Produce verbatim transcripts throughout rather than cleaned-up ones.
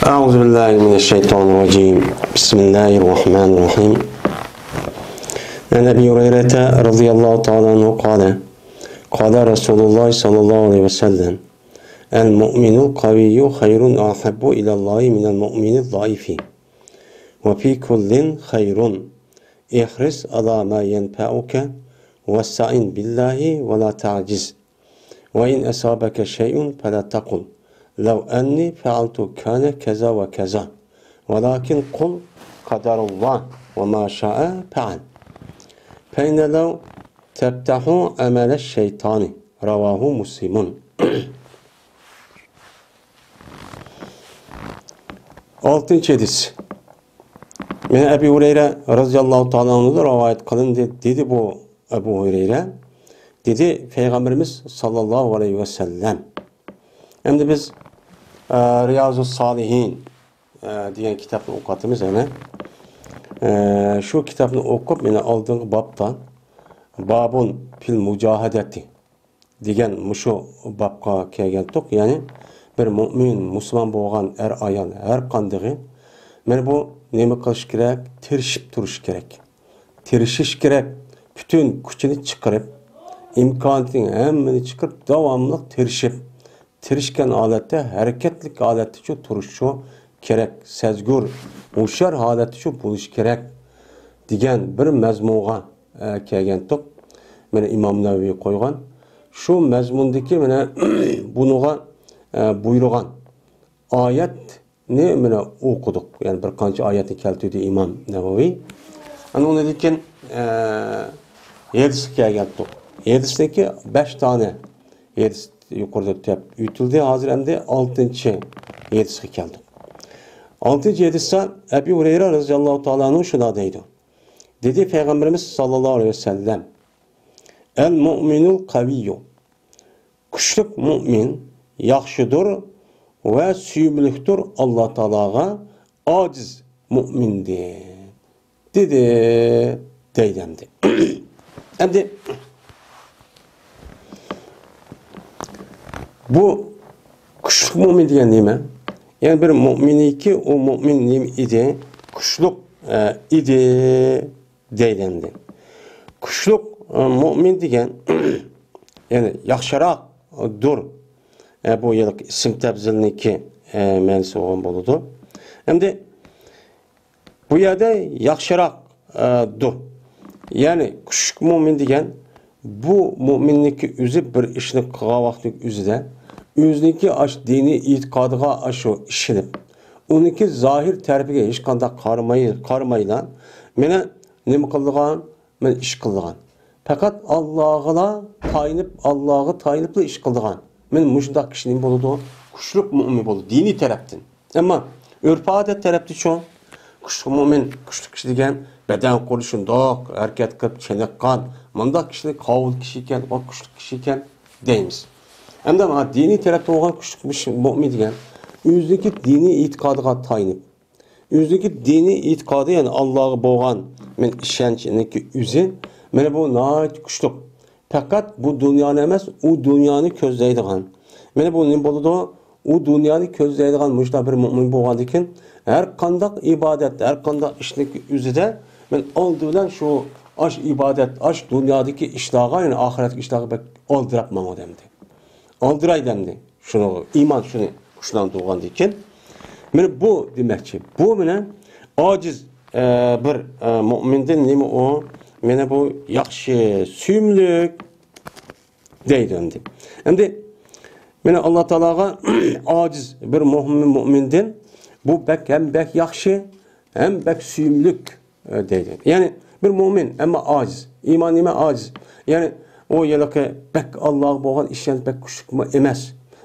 أعوذ بالله من الشيطان الرجيم. بسم الله الرحمن الرحيم. عن أبي هريرة رضي الله تعالى عنه قال: قال رسول الله صلى الله عليه وسلم: المؤمن القوي خير وأحب إلى الله من المؤمن الضعيف، وفي كل خير، احرص على ما ينفعك، واستعن بالله ولا تعجز، وإن أصابك شيء فلا تقل: لو أني فعلت كان كذا وكذا، ولكن قل: قدر الله وما شاء فعل، فإن لو تفتح عمل الشيطان. رواه مسلم. Oltinchi hadis. Mana Abu Hurayra roziyallohu taolo anhudan rivoyat qilindi, dedi bu Abu Hurayra. Dedi Payg'ambarimiz sallallohu alayhi vasallam. Endi biz, e, Riyozus Solihin, e, degan kitobni o'qiyapmiz yana. E, shu kitobni o'qib, mana oldingi bobda Babun fil mujahadati degan mushu bobga kelgandik. Ya'ni bir mo'min, musulmon bo'lgan er ayol har qandig'i mana bu nima qilish kerak? Tirishib turish kerak. Tirishish kerak. Butun kuchini chiqarib, imkoniyatning hammini chiqarib, davomli tirishib, tirishgan holatda, harakatlik holatda shu turishi kerak. Sezgur, hushyor holatda shu bo'lishi kerak degan bir mazmunga, e, kelgandik. Mana Imom Navaviy qo'ygan. Shu mazmundagi mana bunig'a, e, buyurgan oyat ni mana o'qidik. Ya'ni bir qancha oyatni keltirdi Imom Navaviy. Ana undan keyin, e, hadisga kelgandik. Hadisniki besh dona hadis yuqorida deb o'tildi. Hozir endi oltinchi hadisga keldik. Oltinchi hadisda Abu Hurayra roziyallohu taolo anhu shunday deydi. Dedi Payg'ambarimiz sallallohu alayhi vasallam: "El mu'minul qaviyyu." Kuchlik mo'min yaxshidir va suyimlikdir Alloh taologa ojiz mo'mindin, dedi, deydi endi. Endi bu kuchlik mo'min degan nima? Ya'ni bir mo'minniki, u mo'min nima edi? Kuchlik, e, edi. Deydi endi. Kuchlik, e, mo'min degan, ya'ni yaxshiroqdur. E, bu yilqi ism tabzilniki, e, ma'nosi bo'lgan bo'ladi. Endi bu yerda yaxshiroq, e, dur. Ya'ni kuchlik mo'min degan bu mo'minniki o'zi bir ishni qilgan vaqtning o'zida o'ziniki ash diniy e'tiqodiga ashu ishinib, uniki zohir tarafiga hech qanday qaramay, qaramayla, meni nima qildigan? Men ish qildigan. Faqat Allohga tayinib, Allohga tayinibla ish qildigan. Men mushundoq kishi nima bo'ladi? Kuchlik mo'min bo'ladi, diniy tarafdan. Ammo urf-odat tarafda shu kuchlik mo'min, kuchlik kishi degan badan qurilishi shundoq, harakat qilib, chiniqqan, mundoq kishini qovul kishi ekan, o kuchlik kishi ekan deymiz. Endi mana diniy tarafda bo'lgan kuchlik mo'min degan o'ziniki diniy e'tiqodiga tayinib, o'zidagi diniy e'tiqodi, ya'ni Allohga bo'lgan men ishonchininki o'zi, mana bu nihoyat kuchli. Faqat bu dunyoni emas, u dunyoni ko'zlaydigan. Mana bu nima bo'ladi? U dunyoni ko'zlaydigan mushta bir mo'min bo'lgandan keyin har qanday ibodat, har qanday ishni o'zida men oldi bilan shu osh ibodat, osh dunyodagi ishlarga, ya'ni oxiratdagi ishlarga bak oldirab mangadi endi. Oldiray demdi. Shuni, iymon shuni kuchlantirgandan keyin. Mana bu demoqchi. Bu bilan ojiz, e, bir, e, mo'mindan nima u? Mana bu yaxshi, suyimlik deydi endi. Endi mana Alloh taologa ojiz bir mo'min, mo'mindan bu bak ham bak yaxshi, ham bak suyimlik, e, deydi. Ya'ni bir mo'min, ammo ojiz. Iymon nima? Ojiz. Ya'ni u yiliqi bak Allohga bo'lgan ishonch bak kuchlikmi emas.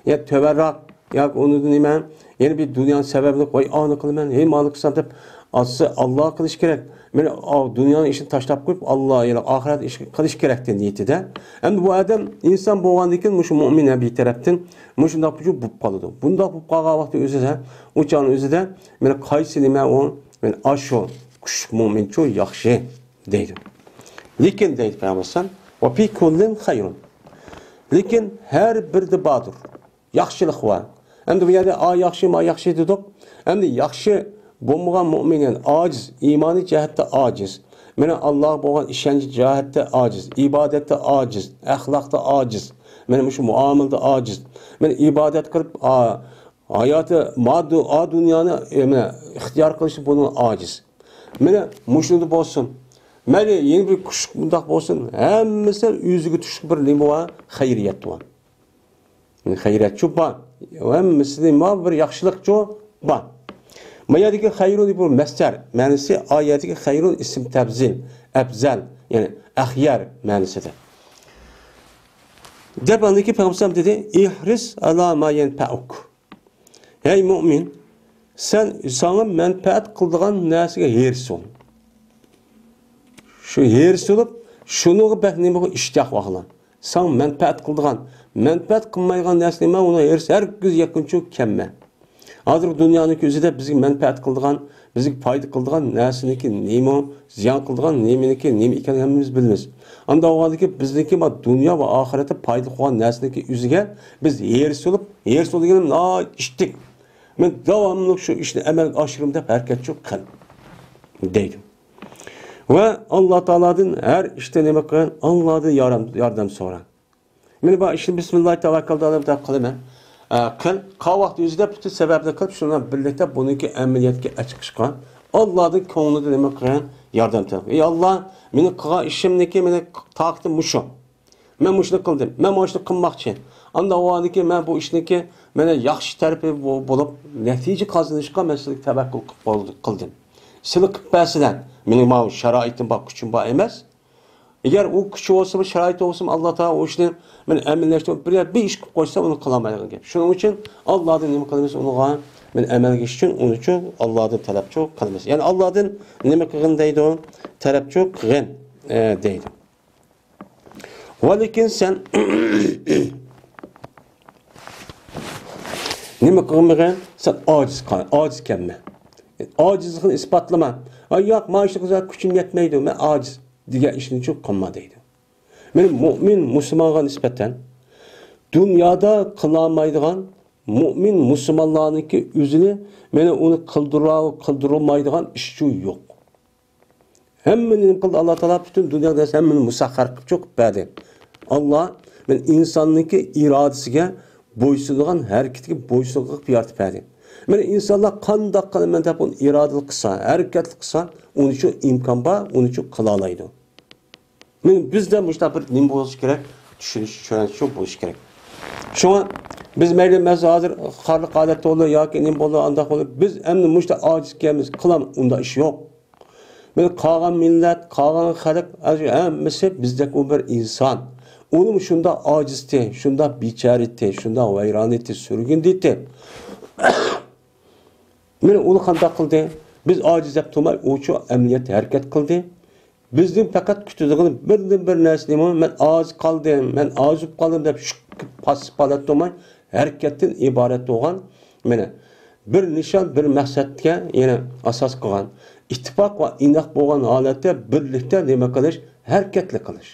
Ya tuvanroq, yoki uni nima? Yana bir dunyo sababli, "Voy, ani qilaman, hey, mani qilsam," deb, asli Alloh qilish kerak. Men o dunyoni ishini tashlab qo'yib, Alloh, ya'ni oxirat ish qilish kerak deb niyatida. Endi bu odam inson bo'lgandan keyin, mushu mo'min bir tarafdan mushundoq bo'lib qoladi. Bundoq bo'lib qolgan vaqtda o'zida, u chog'ni o'zida, meni qaysi nima u? Men ashu kuchlik mo'minchu yaxshi deydi. Lekin deydi Payg'ambar alayhissalom, "Va fi kullin xayrun." Lekin har birda bordir yaxshilik bor. ئەمدى بۇ يەردە ئا ياخشى، ما ياخشى دېدۇق. ئەمدى ياخشى بولمىغان مۆمىن، يەنى ئاجىز، ئىمانىي جەھەتتە ئاجىز. مانا ئاللاغا بولغان ئىشەنچ جەھەتتە ئاجىز، ئىبادەتتە ئاجىز، ئەخلاقتا ئاجىز. مانا مۇشۇ مۇئامىلىدە ئاجىز. مانا ئىبادەت قىلىپ، ئا، ھاياتى ماددۇ-، ئا دۇنيانى، ئە، مانا ئىختىيار قىلىشتا بۇنىڭ ئاجىز. مانا مۇشۇندا بولسۇن. مەيلى يەنە بىر كۈچلۈك مۇنداق بولسۇن. ھەممىسى ئۆزىگە تۇشلۇق بىر نېمە بار؟ خەيرىيەت بار. خەيرىيەتچۇ بار. ھەممىسىدە نېمە بار؟ بىر ياخشىلىقچۇ بار. ما يەردىكى خەيرۇن بۇ مەسدەر مەنىسى، ئا يەردىكى خەيرۇن ئىسىم تەبزىل، ئەپزەل، يەنى ئەخيەر مەنىسىدە. دەپ ئاندىن كېيىن پەيغەمبەر دېدى، ئىھرىس ئالا ما يەنپەئۇك. ھەي مۆمىن، سەن ساڭا مەنپەئەت قىلىدىغان نەرسىگە ھېرىس بول. شۇ ھېرىس بولۇپ، شۇنىڭغا بەك نېمە بولغان ئىشتىياق بولغىن. ساڭا مەنپەئەت قىلىدىغان، مەنپەئەت قىلمايدىغان نەرسە نېمە، ئۇنىڭ ھېرىسى ھەرگىز يەتكۈنچە كەممە. ھازىرقى دۇنيانىڭ كۆزىدە بىزگە مەنپەئەت قىلىدىغان، بىزگە پايدا قىلىدىغان نەرسىنىڭكى نېمە، زىيان قىلىدىغان نېمىنىڭكى نېمە ئىكەنلىكىنى ھەممىمىز بىلىمىز. ئانداق بولغاندىكىن بىزنىڭكى ما دۇنيا ۋە ئاخىرەتتە پايدا قىلغان نەرسىنىڭكى ئۆزىگە بىز ھېرىس بولۇپ، ھېرىس بولغىنىم ناھايىتى ئىشتىك. مەن داۋاملىق شۇ ئىشنى ئەمەلگە ئاشۇرۇم دەپ ھەرىكەتچۇ قىل، دەيدۇ. ۋە ئاللا تائالادىن ھەر ئىشتا نېمە قىل؟ ئاللادىن يارام-، ياردەم سورا. مەن بۇ ئىشنى بىسمىللاھى تەۋەككەلتۇ ئەلەيھى دەپ قىلىمەن. ئە، قىل، قالغان ۋاقىت ئۆزىدە پۈتۈن سەۋەبنى قىلىپ، شۇنىڭ بىللىكتە بۇنىڭكى ئەمەلىيەتكە ئەچىقىشقا ئاللادىن كۆڭلىدە نېمە قىلغان؟ ياردەم تىلەپ. ئەي ئاللا، مېنىڭ قىلغان ئىشىمنىڭكى مېنىڭ تاقىتىم مۇشۇ. مەن مۇشۇنى قىلدىم. مەن مۇشۇنى قىلماقچى. ئاندىن ئاۋۋالدىكى مەن بۇ ئىشنىڭكى مانا ياخشى تەرىپى بو-، بولۇپ، نەتىجە قازىنىشقا مەن سىزگە تەۋەككۈل قىلىپ بول-، قىلدىم. سىلى قىلىپ بەرسىلە، مېنىڭ ماۋۇ شارائىتىم بار، كۈچۈم بار ئەمەس. ئەگەر ئۇ كۈچى بولسىمۇ، شارائىتى بولسىمۇ، ئاللا تائالا ئۇ ئىشنى مېنى ئەمەلىيلەشتۈرۈپ، بىر، بىر ئىش قىلىپ قويسا، ئۇنى قىلالمايدىغان گەپ. شۇنىڭ ئۈچۈن ئاللادىن نېمە قىلىمىز؟ ئۇنىڭغا مېنى ئەمەلگە ئىش ئۈچۈن، ئۇنى ئۈچۈن ئاللادىن تەلەپچۇ قىلىمىز. يەنى ئاللادىن نېمە قىلغىن دەيدۇ؟ تەلەپچۇ قىلغىن، ئە، دەيدۇ. ۋە لېكىن سەن نېمە قىلمىغىن؟ سەن ئاجىز قال، ئاجىز كەلمە. ئاجىزلىقنى ئىسپاتلىما. ئاي ياق، مانا شۇ قىزغا كۈچۈم يەتمەيدۇ، مەن ئاجىز دېگەن ئىشنى چوق قىلما دەيدۇ. مانا مۆمىن مۇسۇلمانغا نىسبەتەن دۇنيادا قىلالمايدىغان، مۆمىن مۇسۇلمانلارنىڭكى ئۆزىنى، مانا ئۇنى قىلدۇرا-، قىلدۇرۇلمايدىغان ئىشچۇ يوق. ھەممىنى نېمە قىلدى؟ ئاللا تائالا پۈتۈن دۇنياغا نەرسە ھەممىنى مۇسەخخەر قىلىپ چوقۇپ بەردى. ئاللا مانا ئىنساننىڭكى ئىرادىسىگە بويسۇنىدىغان، ھەرىكىتىگە بويسۇنغان قىلىپ يارىتىپ بەردى. مانا ئىنسانلار قانداق قىلىمەن دەپ ئۇنى ئىرادىلىك قىلسا، ھەرىكەتلىك قىلسا، ئۇنىڭ ئۈچۈن ئىمكان بار، ئۇنىڭ ئۈچۈن قىلالايدۇ. مانا بىزدە مۇشۇنداق بىر نېمە بولۇشى كېرەك؟ چۈشىنىش، چۈشەنچە بولۇشى كېرەك. شۇڭا بىز مەيلى، مەسىلەن، ھازىر خارلىق ھالەتتە بولدى ياكى نېمە بولدى، ئانداق بولدى. بىز ئەمدى مۇشۇنداق ئاجىز ئىكەنمىز، قىلام، ئۇنداق ئىش يوق. مانا قالغان مىللەت، قالغان خەلق، ھەممىسى بىزدەك ئۇ بىر ئىنسان. ئۇنىمۇ شۇنداق ئاجىزتى، شۇنداق بىچارىتى، شۇنداق ۋەيرانىتى، سۈرگۈندىتى. مانا ئۇنى قانداق قىلدى؟ بىز ئاجىز دەپ تۇرماي، ئۇچۇ ئەمەلىيەتتە ھەرىكەت قىلدى. بىزدىن پەقەت كۈتىدىغىنى بىردىن بىر نەرسە نېمە؟ مەن ئاجىز قالدىم، مەن ئاجىز بولۇپ قالدىم دەپ شۈك قىلىپ پاسسىپ ھالەتتە تۇرماي، ھەرىكەتتىن ئىبارەت بولغان، مانا، بىر نىشان، بىر مەقسەتكە يەنە ئاساس قىلغان، ئىتتىپاق ۋە ئىناق بولغان ھالەتتە بىرلىكتە نېمە قىلىش؟ ھەرىكەتلىك قىلىش.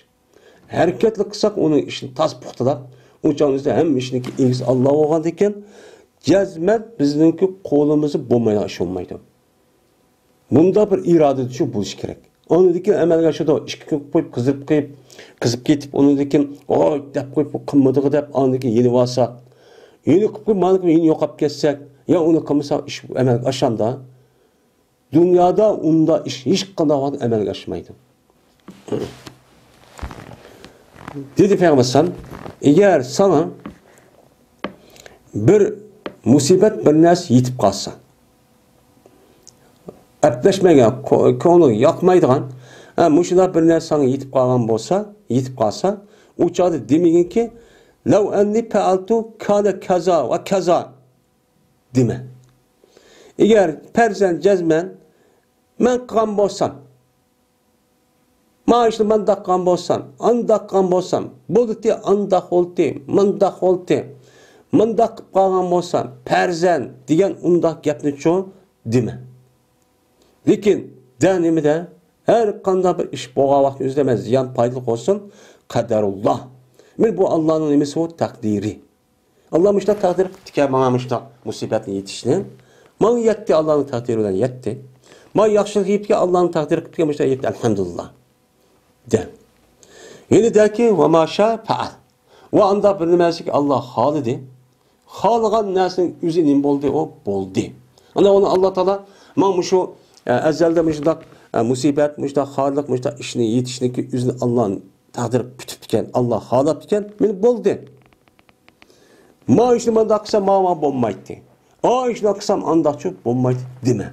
ھەرىكەتلىك قىلساق، ئۇنىڭ ئىشىنى تاز پۇختىلاپ، ئۇ چاغدا بىزدە ھەممە ئىشنىڭكى ئىگىسى ئاللا بولغاندىكىن، جەزمەن بىزنىڭكى قولىمىزدا بولمايدىغان ئىش بولمايدۇ. مۇنداق بىر ئىرادە شۇ بولۇشى كېرەك. ئاندىن كېيىن ئەمەلگە ئاشىدۇ. ئىككى كۈن قويۇپ قىزىپ قويۇپ، قىزىپ كېتىپ، ئۇنىڭدىن كېيىن، ۋاي دەپ قويۇپ، قىلمىدىغۇ دەپ، ئاندىن كېيىن يېنىۋالساق، يېنىقىپ قويۇپ، مانا يەنە يوقاپ كەتسەك، يا ئۇنى قىلمىساق، ئىش ئەمەلگە ئاشامدا؟ دۇنيادا ئۇنداق ئىش ھېچقانداق ۋاقىت ئەمەلگە ئاشمايدۇ. دېدى پەيغەمبەر ئەلەيھىسسالام، ئەگەر ساڭا بىر مۇسىبەت، بىر نەرسە يېتىپ قالسا، ئەپلەشمەيدىغان، كۆ-، كۆڭلۈڭگە ياقمايدىغان، ھە، مۇشۇنداق بىر نەرسە ساڭا يېتىپ قالغان بولسا، يېتىپ قالسا، ئۇ چاغدا دېمىگىنكى، لەۋ ئەننى پەئەلتۇ كانە كازا ۋە كازا، دېمە. ئەگەر پەرزەن جەزمەن مەن قىلغان بولسام، مانا شۇ مانداق قىلغان بولسام، ئانداق قىلغان بولسام، بولدى، ئانداق بولدى، مانداق بولدى، مانداق قىلىپ قالغان بولسام، پەرزەن دېگەن ئۇنداق گەپنىچۇ دېمە. لېكىن دە نېمىدە؟ ھەر قانداق بىر ئىش بولغان ۋاقىت ئۆزىدە مەن زىيان پايدىلىق بولسۇن، قەدەرۇللا. مانا بۇ ئاللانىڭ نېمىسى، بۇ تەقدىرى. ئاللا مۇشۇنداق تەقدىر قىپتىكەن ماڭا مۇشۇنداق مۇسىبەتنى يېتىشنى. ماڭا يەتتى، ئاللانىڭ تەقدىرى بىلەن يەتتى. ماڭا ياخشىلىق يېتىپتىكەن، ئاللانىڭ تەقدىرى قىپتىكەن مۇشۇنداق يەتتى، ئەلھەمدۇلىللا. دە. يەنە دەكى، ۋە ما شا پەئەل. ۋە ئاندا بىر نەرسىگە ئاللا خالىدى. خالىغان نەرسىنىڭ ئۆزى نېمە بولدى؟ ئۇ بولدى. ئانا ئۇنى ئاللا تائالا، ماڭا مۇشۇ، ئە، ئەزەلدە مۇشۇنداق، ئە، مۇسىبەت، مۇشۇنداق خارلىق، مۇشۇنداق ئىشنى يېتىشنىكى ئۆزىنى ئاللا تەقدىر پۈتۈپتىكەن، ئاللا خالاپتىكەن، مېنى بولدى. ما ئىشنى مانداق قىلسام، ما، ما بولمايتتى. ئا ئىشنى قىلسام، ئانداقچۇ بولمايتتى دېمە.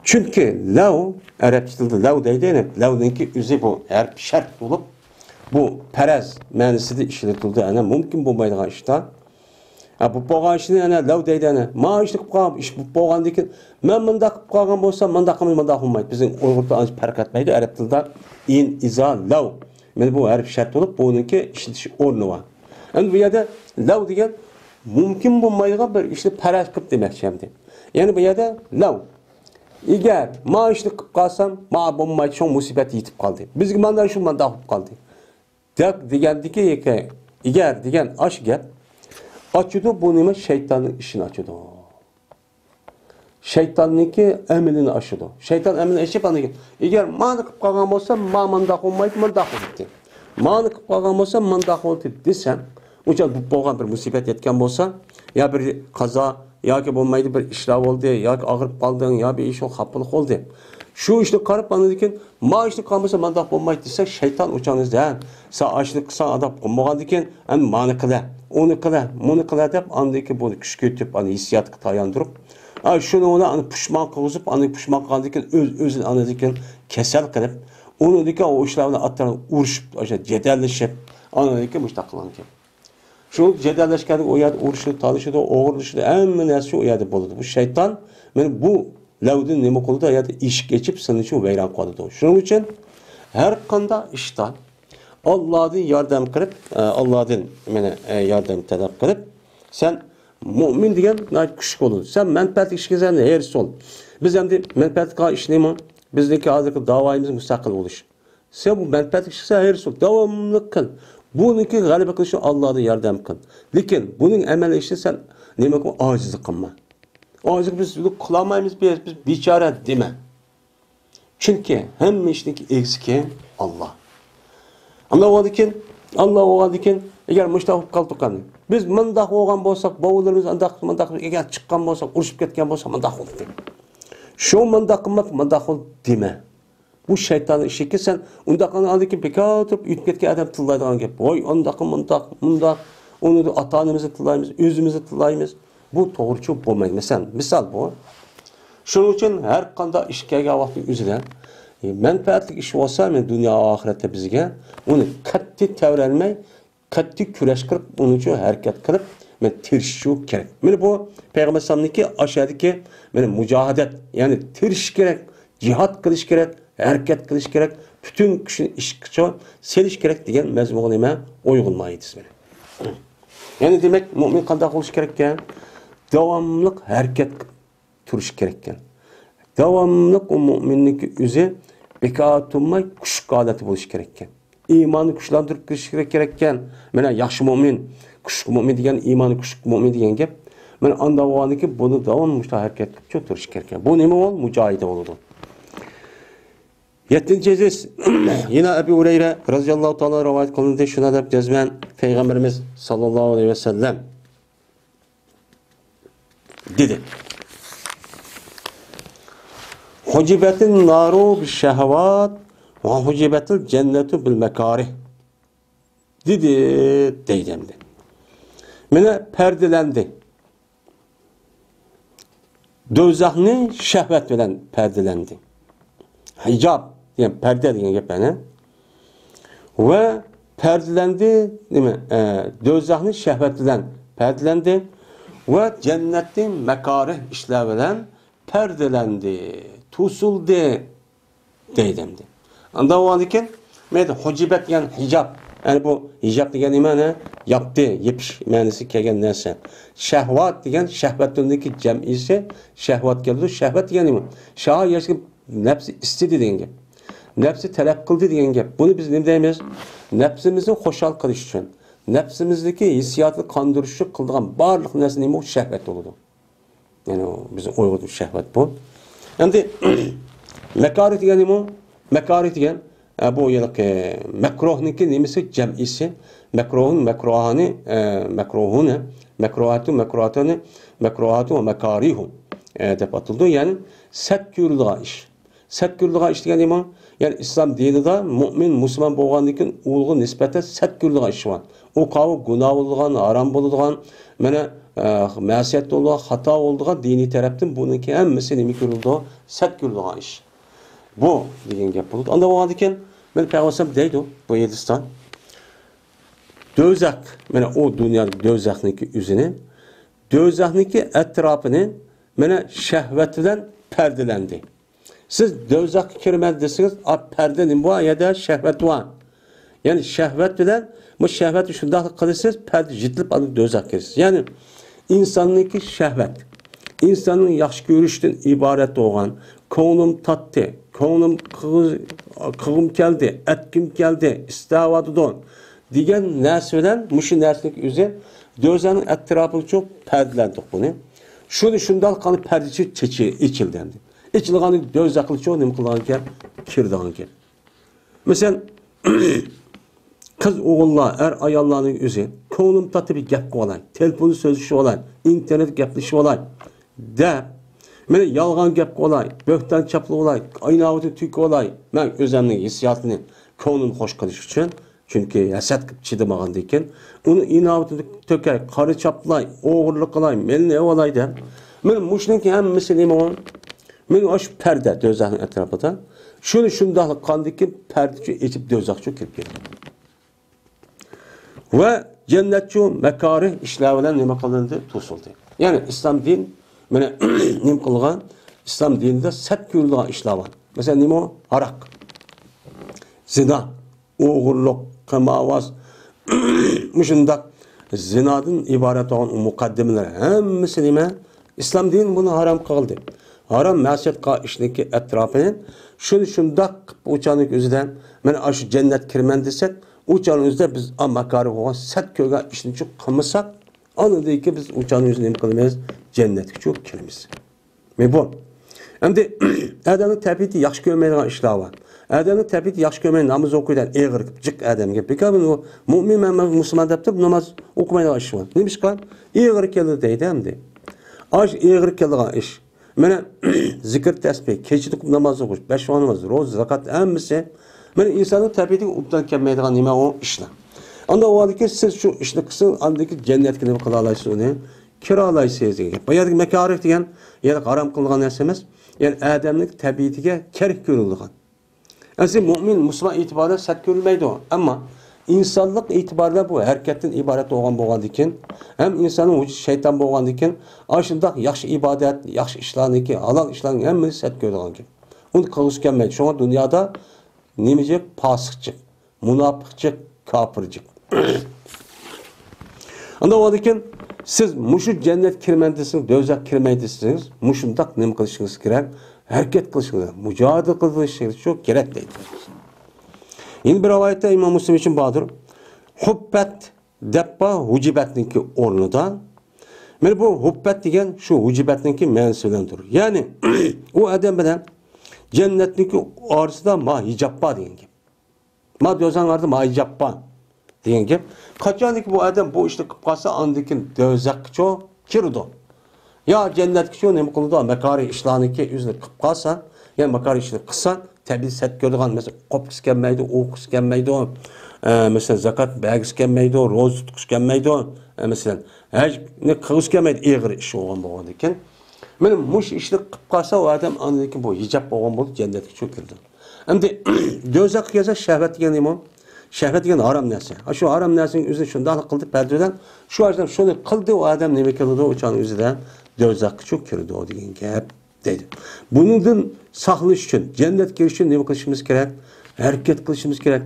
چۈنكى لەۋ، ئەرەب تىلىدا لەۋ دەيدۇ، يەنى لەۋنىڭكى ئۆزى بۇ ھەرپ شەرت بولۇپ، بۇ پەرەز مەنىسىدە ئىشلىتىلىدۇ. ئەنە مۇمكىن بولمايدىغان ئىشتا. ھە، بولۇپ بولغان ئىشنى ئەنە لەۋ دەيدۇ، ئەنە ما ئىشنى قىلىپ قالغان، ئىش بولۇپ بولغاندىن كېيىن، مەن مۇنداق قىلىپ قالغان بولسام، مۇنداق قىلماي، مۇنداق بولمايدۇ. بىزنىڭ ئۇيغۇردا ئانچە پەرق ئەتمەيدۇ، ئەرەب تىلىدا ئىن، ئىزا، لەۋ. مانا بۇ ھەرپ شەرت بولۇپ، بۇنىڭكى ئىشلىتىش ئورنى بار. ئەمدى بۇ يەردە لەۋ دېگەن مۇمكىن بولمايدىغان بىر ئىشنى پەرەز قىلىپ دېمەكچى ئەمدى. يەنى بۇ يەردە لەۋ. ئەگەر ما ئىشنى قىلىپ قالسام، ما بولمايدۇ، شۇڭا مۇسىبەت يېتىپ قالدى. بىزگە مانا شۇ مانداق بولۇپ قالدى. دەپ دېگەندىكى، ئەگەر دېگەن ئاشۇ گەپ ئاچىدۇ، بۇ نېمە؟ شەيتاننىڭ ئىشىنى ئاچىدۇ. شەيتاننىڭكى ئەمىلىنى ئاشىدۇ. شەيتان ئەمىلىنى ئېشىپ، ئاندىن كېيىن، ئەگەر مانى قىلىپ قالغان بولسا، ما مانداق بولمايدۇ، مانداق بولىدىكەن. مانى قىلىپ قالغان بولسا، مانداق بولىدۇ دېسەڭ، ئۇنچە بولۇپ بولغان بىر مۇسىبەت يەتكەن بولسا، يا بىر قازا، ياكى بولمايدۇ بىر ئىشلار بولدى، ياكى ئاغرىپ قالدىڭ، يا بىر ئىش خاپىلىق بولدى. شۇ ئىشنى قاراپ، ئاندىن كېيىن، ما ئىشنى قىلمىسا مانداق بولمايدۇ دېسەك، شەيتان ئۇچاڭىزدا، ھە، سەن ئاشنى قىلساڭ ئاداپ بولمىغاندىكىن، ئەمدى مانى قىلە، ئۇنى قىلە، مۇنى قىلە دەپ، ئاندىن كېيىن بۇنى كۈچكە يېتىپ، ئاندىن ھېسسىياتقا تاياندۇرۇپ، ئا، شۇنى ئۇنى ئاندىن پۇشمان قىلغۇزۇپ، ئاندىن پۇشمان قىلغاندىن كېيىن ئۆز-، ئۆزىنى ئاندىن كېيىن كەسەل قىلىپ، ئۇنىڭدىن كېيىن ئۇ ئىشلار بىلەن ئاتتىرىپ ئۇرۇشۇپ، ئاشۇ جېدەللىشىپ، ئاندىن كېيىن مۇشۇنداق قىلغانىكەن. شۇ جېدەللەشكەندە ئۇ يەردە ئۇرۇشىدۇ، تالىشىدۇ، ئوغرىلىشىدۇ، ھەممە نەرسە شۇ يەردە بولىدۇ. بۇ شەيتان مانا بۇ لەۋدىن نېمە قىلىدۇ؟ ئۇ يەردە ئىشىك ئېچىپ، سېنى شۇ ۋەيران قىلىدۇ. شۇنىڭ ئۈچۈن ھەر قانداق ئىشتا ئاللادىن ياردەم قىلىپ، ئە، ئاللادىن مانا، ئە، ياردەم تەلەپ قىلىپ، سەن مۇئمىن دېگەن ناھايىتى كۈچلۈك بولىدۇ. سەن مەنپەئەتلىك ئىشكە سەن ھېرىس بول. بىز ئەمدى مەنپەئەتلىك قىلغان ئىش نېمە؟ بىزنىڭكى ھازىرقى داۋايىمىز مۇستەقىل بولۇش. سەن بۇ مەنپەئەتلىك چىقسا ھېرىس بول، داۋاملىق قىل. بۇنىڭكى غەلىبە قىلىشى ئاللادىن ياردەم قىل. لېكىن بۇنىڭ ئەمەلىي ئىشىدا سەن نېمە قىلما؟ ئاجىزلىق قىلما. ئاجىزلىق بىز قىلالمايمىز، بىز، بىز بىچارە دېمە. چۈنكى ھەممە ئىشنىڭكى ئىگىسى كىم؟ ئاللا. ئاللا بولغاندىكىن، ئاللا بولغاندىكىن، ئەگەر مۇشۇنداق بولۇپ قالدۇق قانداق؟ بىز مۇنداق بولغان بولساق، بوۋىلىرىمىز ئانداق، مۇنداق، ئەگەر چىققان بولساق، ئۇرۇشۇپ كەتكەن بولسا، مۇنداق بولدى. شۇ مۇنداق قىلماق، مۇنداق بولدى دېمە. بۇ شەيتاننىڭ ئىشىكى، سەن ئۇنداق قىلغاندىن كېيىن بىكار تۇرۇپ ئۆتۈپ كەتكەن ئادەم تىللايدىغان گەپ. ۋاي، ئانداق، مۇنداق، مۇنداق، ئۇنى ئاتا-ئانىمىزنى تىللايمىز، ئۆزىمىزنى تىللايمىز. بۇ توغرىچۇ بولمايدۇ. مەسىلەن، مىسال بۇ. شۇنىڭ ئۈچۈن ھەر قانداق ئىش كەلگەن ۋاقىتنىڭ ئۆزىدە، ئى، مەنپەئەتلىك ئىش بولسا، مەن دۇنيا ئاخىرەتتە بىزگە ئۇنى قەتئىي تەۋرەنمەي، قەتئىي كۈرەش قىلىپ، ئۇنىڭ ئۈچۈن ھەرىكەت قىلىپ، مەن تىرىشىشى كېرەك. مانا بۇ پەيغەمبەر ئەلەيھىسسالامنىڭكى ئاشۇ يەردىكى مانا مۇجاھىدەت، يەنى تىرىشىش كېرەك، جىھاد قىلىش كېرەك، ھەرىكەت قىلىش كېرەك، پۈتۈن كۈچنى ئىشقا سېلىش كېرەك دېگەن مەزمۇنغا نېمە ئويغىنمايدۇ مانا. يەنى دېمەك، مۇئمىن قانداق بولۇشى كېرەككەن؟ داۋاملىق ھەرىكەت تۇرۇشى كېرەككەن. داۋاملىق ئۇ مۇئمىننىڭكى ئۆزى بىكار تۇرماي، كۈچلۈك ھالەتتە بولۇشى كېرەككەن. ئىماننى كۈچلەندۈرۈپ كېلىشى كېرەككەن. مانا ياخشى مۇئمىن، كۈچلۈك مۇئمىن دېگەن، ئىمانى كۈچلۈك مۇئمىن دېگەن گەپ. مانا ئانداق بولغاندىكىن بۇنى داۋاملىق مۇشۇنداق ھەرىكەت قىلىپ تۇرۇشى كېرەككەن. بۇ نېمە بولىدۇ؟ مۇجاھىدە بولىدۇ. يەتتىنچى ھەدىس. يەنە ئەبۇ ھۇرەيرە رەزىياللاھۇ تائالا رىۋايەت قىلىندى. شۇنداق دەپ جەزمەن پەيغەمبىرىمىز ساللاللاھۇ ئەلەيھى ۋەسەللەم دېدى. ھۇجبەتىن نارۇ بىششەھۋات ۋە ھۇجبەتىل جەننەتۇ بىل مەكارىھ. دېدى، دەيدۇ ئەمدى. مانا پەردىلەندى. دوزاخنى شەھۋەت بىلەن پەردىلەندى. ھىجاب دېگەن پەردە دېگەن گەپ، يەنى. ۋە پەردىلەندى، نېمە، ئە، دوزاخنى شەھۋەت بىلەن پەردىلەندى. ۋە جەننەتنى مەكارىھ ئىشلار بىلەن پەردىلەندى، توسۇلدى. دەيدۇ ئەمدى. ئانداق بولغاندىكىن، مەيلى، ھۇجبەت دېگەن ھىجاب. يەنى بۇ ھىجاب دېگەن نېمە؟ ياپتى، يېپىش مەنىسى كەلگەن نەرسە. شەھۋات دېگەن شەھۋەتۇلنىڭكى جەمئىسى، شەھۋات كېلىدۇ. شەھۋەت دېگەن نېمە؟ شەھۋەت ياشىغان نەپسى ئىستىدى دېگەن گەپ. نەپسى تەلەپ قىلدى دېگەن گەپ. بۇنى بىز نېمە دەيمىز؟ نەپسىمىزنى خۇشال قىلىش ئۈچۈن، نەپسىمىزدىكى ھېسسىياتنى قاندۇرۇش ئۈچۈن قىلىدىغان بارلىق نەرسە نېمە؟ شەھۋەت بولىدۇ. يەنى بىزنىڭ ئويغىتىش شەھۋەت بۇ. ئەمدى مەكارىھ دېگەن نېمە؟ مەكارىھ دېگەن، ئە، بۇ ھېلىقى مەكروھنىڭكى نېمىسى؟ جەمئىسى. مەكروھۇن، مەكروھانى، ئە، مەكروھۇنە، مەكروھاتۇ، مەكروھاتانى، مەكروھاتۇ ۋە مەكارىھۇ، ئە، دەپ ئاتىلىدۇ. يەنى سەت كۆرۈلىدىغان ئىش. سەت كۆرۈلىدىغان ئىش دېگەن نېمە؟ يەنى ئىسلام دىنىدا مۇئمىن، مۇسۇلمان بولغاندىن كېيىن ئۇلارغا نىسبەتەن سەت كۆرۈلىدىغان ئىش بار. ئۇ قاۋۇ گۇناھ بولىدىغان، ھارام بولىدىغان، مانا، ئە، مەسىيەت بولىدىغان، خاتا بولىدىغان دىنىي تەرەپتىن بۇنىڭكى ھەممىسى نېمە كۆرۈلىدۇ؟ سەت كۆرۈلىدىغان ئىش. بۇ دېگەن گەپ بولىدۇ. ئانداق بولغاندىن كېيىن، مانا پەيغەمبەر دەيدۇ، بۇ ھەدىستە، دوزاخ، مانا ئۇ دۇنيادىكى دوزاخنىڭكى ئۆزىنى، دوزاخنىڭكى ئەتراپىنى، مانا، شەھۋەت بىلەن پەردىلەندى. سىز دوزاخقا كىرىمەن دېسىڭىز، ئا، پەردە نېمە بار؟ يەنە شەھۋەت بار. يەنى شەھۋەت بىلەن، بۇ شەھۋەتنى شۇنداقلا قىلىسىز، پەردە يېتىلىپ، ئاندىن دوزاخقا كىرىسىز. يەنى ئىنساننىڭكى شەھۋەت، ئىنساننىڭ ياخشى كۆرۈشتىن ئىبارەت بولغان، كۆڭلۈم تاتتى، كۆڭلۈم قىغ-، قىغىم كەلدى، ئەتكۈم كەلدى، ئىستەۋاتىدۇ دېگەن نەرسە بىلەن مۇشۇ نەرسىنىڭ ئۆزى دوزاخنىڭ ئەتراپىنى چوق پەردىلەندۇق بۇنى. شۇنى شۇنداق قىلىپ پەردىسى چېچى-، ئېچىلدى ئەمدى. ئېچىلغاندىن كېيىن دوزاخقا چوق نېمە قىلىدىغان گەپ؟ كىرىدىغان گەپ. مەسىلەن، قىز ئوغۇللار، ئەر ئاياللارنىڭ ئۆزى، كۆڭلۈم تاتىپ گەپ قىلىۋالاي، تېلېفوندا سۆزلىشىۋالاي، ئىنتېرنېتتا گەپلىشىۋالاي دەپ، مانا يالغان گەپ قىلىۋالاي، بۆھتان چاپلىۋالاي، ئىناۋىتىنى تۆكۈۋالاي، مەن ئۆزۈمنىڭ ھېسسىياتىنى، كۆڭلۈمنى خوش قىلىش ئۈچۈن. چۈنكى ھەسەت قىلىپ چىدىمىغاندىكىن، ئۇنى ئىناۋىتىنى تۆكەي، قارا چاپلاي، ئوغرىلىق قىلاي، مېلىنى ئېۋالاي دەپ. مانا مۇشۇنىڭكى ھەممىسى نېمە ئۇ؟ مانا ئاشۇ پەردە دوزاخنىڭ ئەتراپىدا. شۇنى شۇنداقلا قاندىكىن پەردىچۇ ئېچىپ دوزاخچۇ كىرىپ كېتىدۇ. ۋە جەننەتچۇ مەكارىھ ئىشلار بىلەن نېمە قىلىندى؟ توسۇلدى. يەنى ئىسلام دىن، مانا، نېمە قىلغان؟ ئىسلام دىنىدا سەت كۆرۈلىدىغان ئىشلار بار. مەسىلەن، نېمە ئۇ؟ ھاراق، زىنا، ئوغرىلىق، قىمارۋاز، مۇشۇنداق زىنادىن ئىبارەت بولغان ئۇ مۇقەددىمىلەر ھەممىسى نېمە؟ ئىسلام دىنى بۇنى ھارام قىلدى. ھارام مەسىيەت قىلغان ئىشنىڭكى ئەتراپىنى شۇنى شۇنداق قىلىپ ئۇچانىڭ ئۆزىدە، مەن ئاشۇ جەننەتكە كىرىمەن دېسەك، ئۇچانىڭ ئۆزىدە بىز ئا ماكارىھ بولغان سەت كۆرگەن ئىشنى چۈ قىلمىساق، ئاندىن كېيىن بىز ئۇچانىڭ ئۆزىنى نېمە قىلىمىز؟ جەننەتكە چۈ كىرىمىز. مەن بۇ ئادەمنىڭ تەبىئىتى ياخشى كۆرمەيدىغان ئىشلار بار. ئادەمنىڭ تەبىئىتى ياخشى كۆرمەيدۇ، ناماز ئوقۇيدۇ، ئېغىر جىق ئادەمگە. بىكار بۇ مۇئمىن، مەن مۇسۇلمان دەپ تۇرۇپ ناماز ئوقۇمايدىغان ئىش بار. نېمىشقا؟ ئېغىر كېلىدۇ دەيدۇ ئەمدى. ئاش ئېغىر كېلىدىغان ئىش. مانا زىكىر تەسبىھ، كېچىدە ناماز ئوقۇش، بەش ۋاق ناماز، روزا، زاكات ھەممىسى. مانا ئىنساننىڭ تەبىئىتىگە ئوبدان كەلمەيدىغان نېمە ئۇ ئىشلار. ئانداق بولغاندىكىن سىز شۇ ئىشنى قىلسىڭىز، ئاندىن كېيىن جەننەتكە نېمە قىلالايسىز ئۇنى؟ كىرالايسىز دېگەن گەپ. بۇ يەردىكى مەكارىھ دېگەن، يەنى ھارام قىلىنغان نەرسە ئەمەس. يەنى ئادەمنىڭ تەبىئىتىگە كەرك كۆرۈلىدىغان. ئەسلى مۇئمىن، مۇسۇلمان ئېتىبارىدا سەت كۆرۈلمەيدۇ. ئەمما ئىنسانلىق ئېتىبارىدا بۇ ھەرىكەتتىن ئىبارەت بولغان بولغاندىكىن، ھەم ئىنساننىڭ ۋۇجۇدى شەيتان بولغاندىكىن، ئاشۇنداق ياخشى ئىبادەت، ياخشى ئىشلارنىڭكى، ھالال ئىشلارنىڭ ھەممىسى سەت كۆرىدىغان گەپ. ئۇنى قىلغۇسى كەلمەيدۇ. شۇڭا دۇنيادا نېمە جىق؟ پاسىق جىق. مۇناپىق جىق، كاپىر جىق. ئاندىن ئۇنىڭدىن كېيىن سىز مۇشۇ جەننەتكە كىرىمەن دېسىڭىز، دوزاخقا كىرمەي دېسىڭىز، مۇشۇنداق نېمە قىلىشىڭىز كېرەك؟ ھەرىكەت قىلىشىڭىز، مۇجاھىدە قىلىشىڭىز شۇ كېرەك دەيدۇ. يەنە بىر رىۋايەتتە ئىمام مۇسلىم ئۈچۈن باردۇر. ھۇپپەت دەپ بار ھۇجىبەتنىڭكى ئورنىدا. مانا بۇ ھۇپپەت دېگەن شۇ ھۇجىبەتنىڭكى مەنىسى بىلەندۇر. يەنى ئۇ ئادەم بىلەن جەننەتنىڭكى ئارىسىدا ما ھىجاب بار دېگەن گەپ. ما دوزاخنىڭ ئارىسىدا ما ھىجاب بار دېگەن گەپ. قاچانكى بۇ ئادەم بۇ ئىشنى قىلىپ قالسا، ئاندىن كېيىن دوزاخقىچۇ كىرىدۇ. يا جەننەتكىچۇ نېمە قىلىدۇ؟ ماكارىھ ئىشلارنىكى ئۆزىنى قىلىپ قالسا، يا ماكارىھ ئىشنى قىلسا، تەبىئىي سەت كۆرىدىغان، مەسىلەن، قوپقۇسى كەلمەيدۇ، ئوقۇسى كەلمەيدۇ، ئە، مەسىلەن، زاكات بەرگۈسى كەلمەيدۇ، روزا تۇتقۇسى كەلمەيدۇ، ئە، مەسىلەن، ھەجنى قىلغۇسى كەلمەيدۇ، ئېغىر ئىش بولغان بولغاندىن كېيىن. مانا مۇشۇ ئىشنى قىلىپ قالسا، ئۇ ئادەم ئاندىن كېيىن بۇ ھىجاب بولغان بولۇپ جەننەتكىچۇ كىرىدۇ. ئەمدى دوزاخقا كەلسە، شەھۋەت دېگەن نېمە؟ شەھۋەت دېگەن ھارام نەرسە. ھە، شۇ ھارام نەرسىنىڭ ئۆزىنى شۇنداقلا قىلدى پەردە بىلەن. شۇ ئادەم شۇنى قىلدى، ئۇ ئادەم نېمە كېلىدۇ؟ ئۇ چاغنىڭ ئۆزىدە دوزاخقىچۇ كىرىدۇ دېگەن گەپ دەيدۇ. بۇنىڭدىن ساقلىنىش ئۈچۈن، جەننەتكە كىرىش ئۈچۈن نېمە قىلىشىمىز كېرەك؟ ھەرىكەت قىلىشىمىز كېرەك.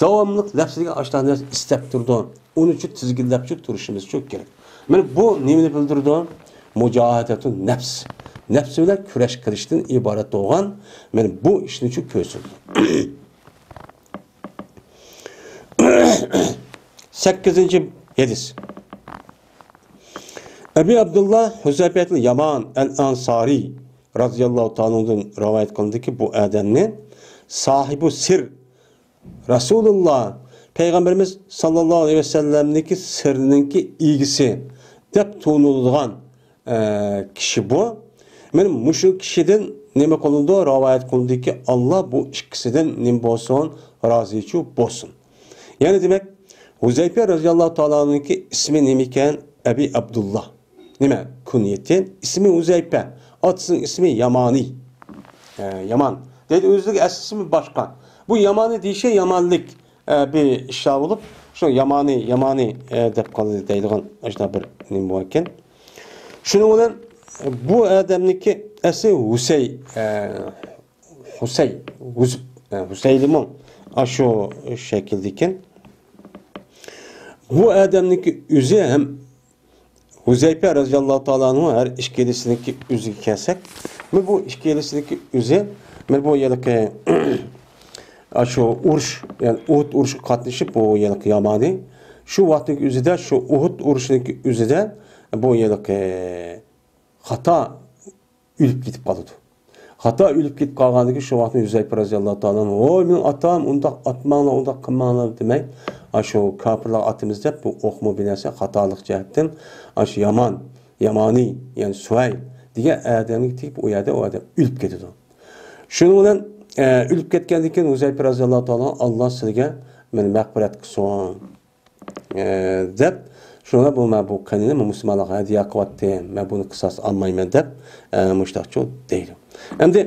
داۋاملىق نەپسىگە ئاشۇنداق نەرسە ئىستەپ تۇرىدۇ. ئۇنى شۇ تىزگىنلەپچۇ تۇرۇشىمىزچۇ كېرەك. مانا بۇ نېمىنى بىلدۈرىدۇ؟ مۇجاھىدەتۇ نەپس. نەپسى بىلەن كۈرەش قىلىشتىن ئىبارەت بولغان مانا بۇ ئىشنىچۇ كۆرسىتىدۇ. سەككىزىنچى ھەدىس. ئەبى ئابدۇللا ھۇزەيپەتۇل يامان ئەل ئەنسارى رازىياللاھۇ تائالا ئەنھۇدىن رىۋايەت قىلىندىكى، بۇ ئادەمنى ساھىبۇ سىر، رەسۇلۇللا، پەيغەمبىرىمىز ساللاللاھۇ ئەلەيھى ۋەسەللەمنىڭكى سىرىنىڭكى ئىگىسى دەپ تونۇلىدىغان، ئە، كىشى بۇ. مانا مۇشۇ كىشىدىن نېمە قىلىنىدۇ؟ رىۋايەت قىلىنىدۇكى، ئاللا بۇ ئىككىسىدىن نېمە بولسۇن؟ رازىچۇ بولسۇن. يەنى دېمەك، ھۇزەيپە رازىياللاھۇ تائالانىڭكى ئىسمى نېمىكەن؟ ئەبى ئابدۇللا. نېمە؟ كۇنيىتى. ئىسمى ھۇزەيپە. ئاتىسىنىڭ ئىسمى يامانى. ئە، يامان. دەيدۇ، ئۆزىنىڭ ئەسلى ئىسمى باشقا. بۇ يامانى دېيىشى يامانلىق، ئە، بىر ئىشلار بولۇپ، شۇ يامانى، يامانى، ئە، دەپ قالدى دەيدىغان ئاشۇنداق بىر نېمە بار ئىكەن. شۇنىڭ بىلەن، ئە، بۇ ئادەمنىڭكى ئەسلى ھۇسەي، ئە، ھۇسەي، ھۇزۇپ، ئە، ھۇسەيلىمۇ ئاشۇ شەكىلدىكەن. بۇ ئادەمنىڭكى ئۆزى ھەم ھۇزەيپە رەزىياللاھۇ تائالا ئەنھۇ ھەر ئىككىلىسىنىڭكى ئۆزىگە كەلسەك، مانا بۇ ئىككىلىسىنىڭكى ئۆزى، مانا بۇ ھېلىقى، ئاشۇ ئۇرۇش، يەنى ئۇھۇد ئۇرۇشىغا قاتنىشىپ، بۇ ھېلىقى يامانى، شۇ ۋاقىتنىڭ ئۆزىدە، شۇ ئۇھۇد ئۇرۇشىنىڭكى ئۆزىدە بۇ ھېلىقى خاتا ئۆلۈپ كېتىپ قالىدۇ. خاتا ئۆلۈپ كېتىپ قالغاندىن كېيىن شۇ ۋاقىتتا ھۇزەيپە رەزىياللاھۇ تائالا ئەنھۇ، ۋوي مېنىڭ ئاتام، ئۇنداق ئاتماڭلار، ئۇنداق قىلماڭلار دېمەي، ئاشۇ كاپىرلارغا ئاتىمىز دەپ، بۇ ئوقمۇ بىر نەرسە، خاتالىق جەھەتتىن ئاشۇ يامان، يامانى، يەنى سۇھەيل دېگەن ئادەمگە تېگىپ، ئۇ يەردە، ئۇ ئادەم ئۆلۈپ كېتىدۇ. شۇنىڭ بىلەن، ئە، ئۆلۈپ كەتكەندىن كېيىن ھۇزەيپە رەزىياللاھۇ تائالا ئەنھۇ، ئاللا سىلىگە مېنى مەغپىرەت قىلسۇن. ئە، دەپ، شۇڭا بۇ، مەن بۇ قېنىنى مۇسۇلمانلارغا ھەدىيە قىلىۋاتتىم، مەن بۇنى قىساس ئالمايمەن دەپ، ئە، مۇشتاقچۇ دەيدۇ. ئەمدى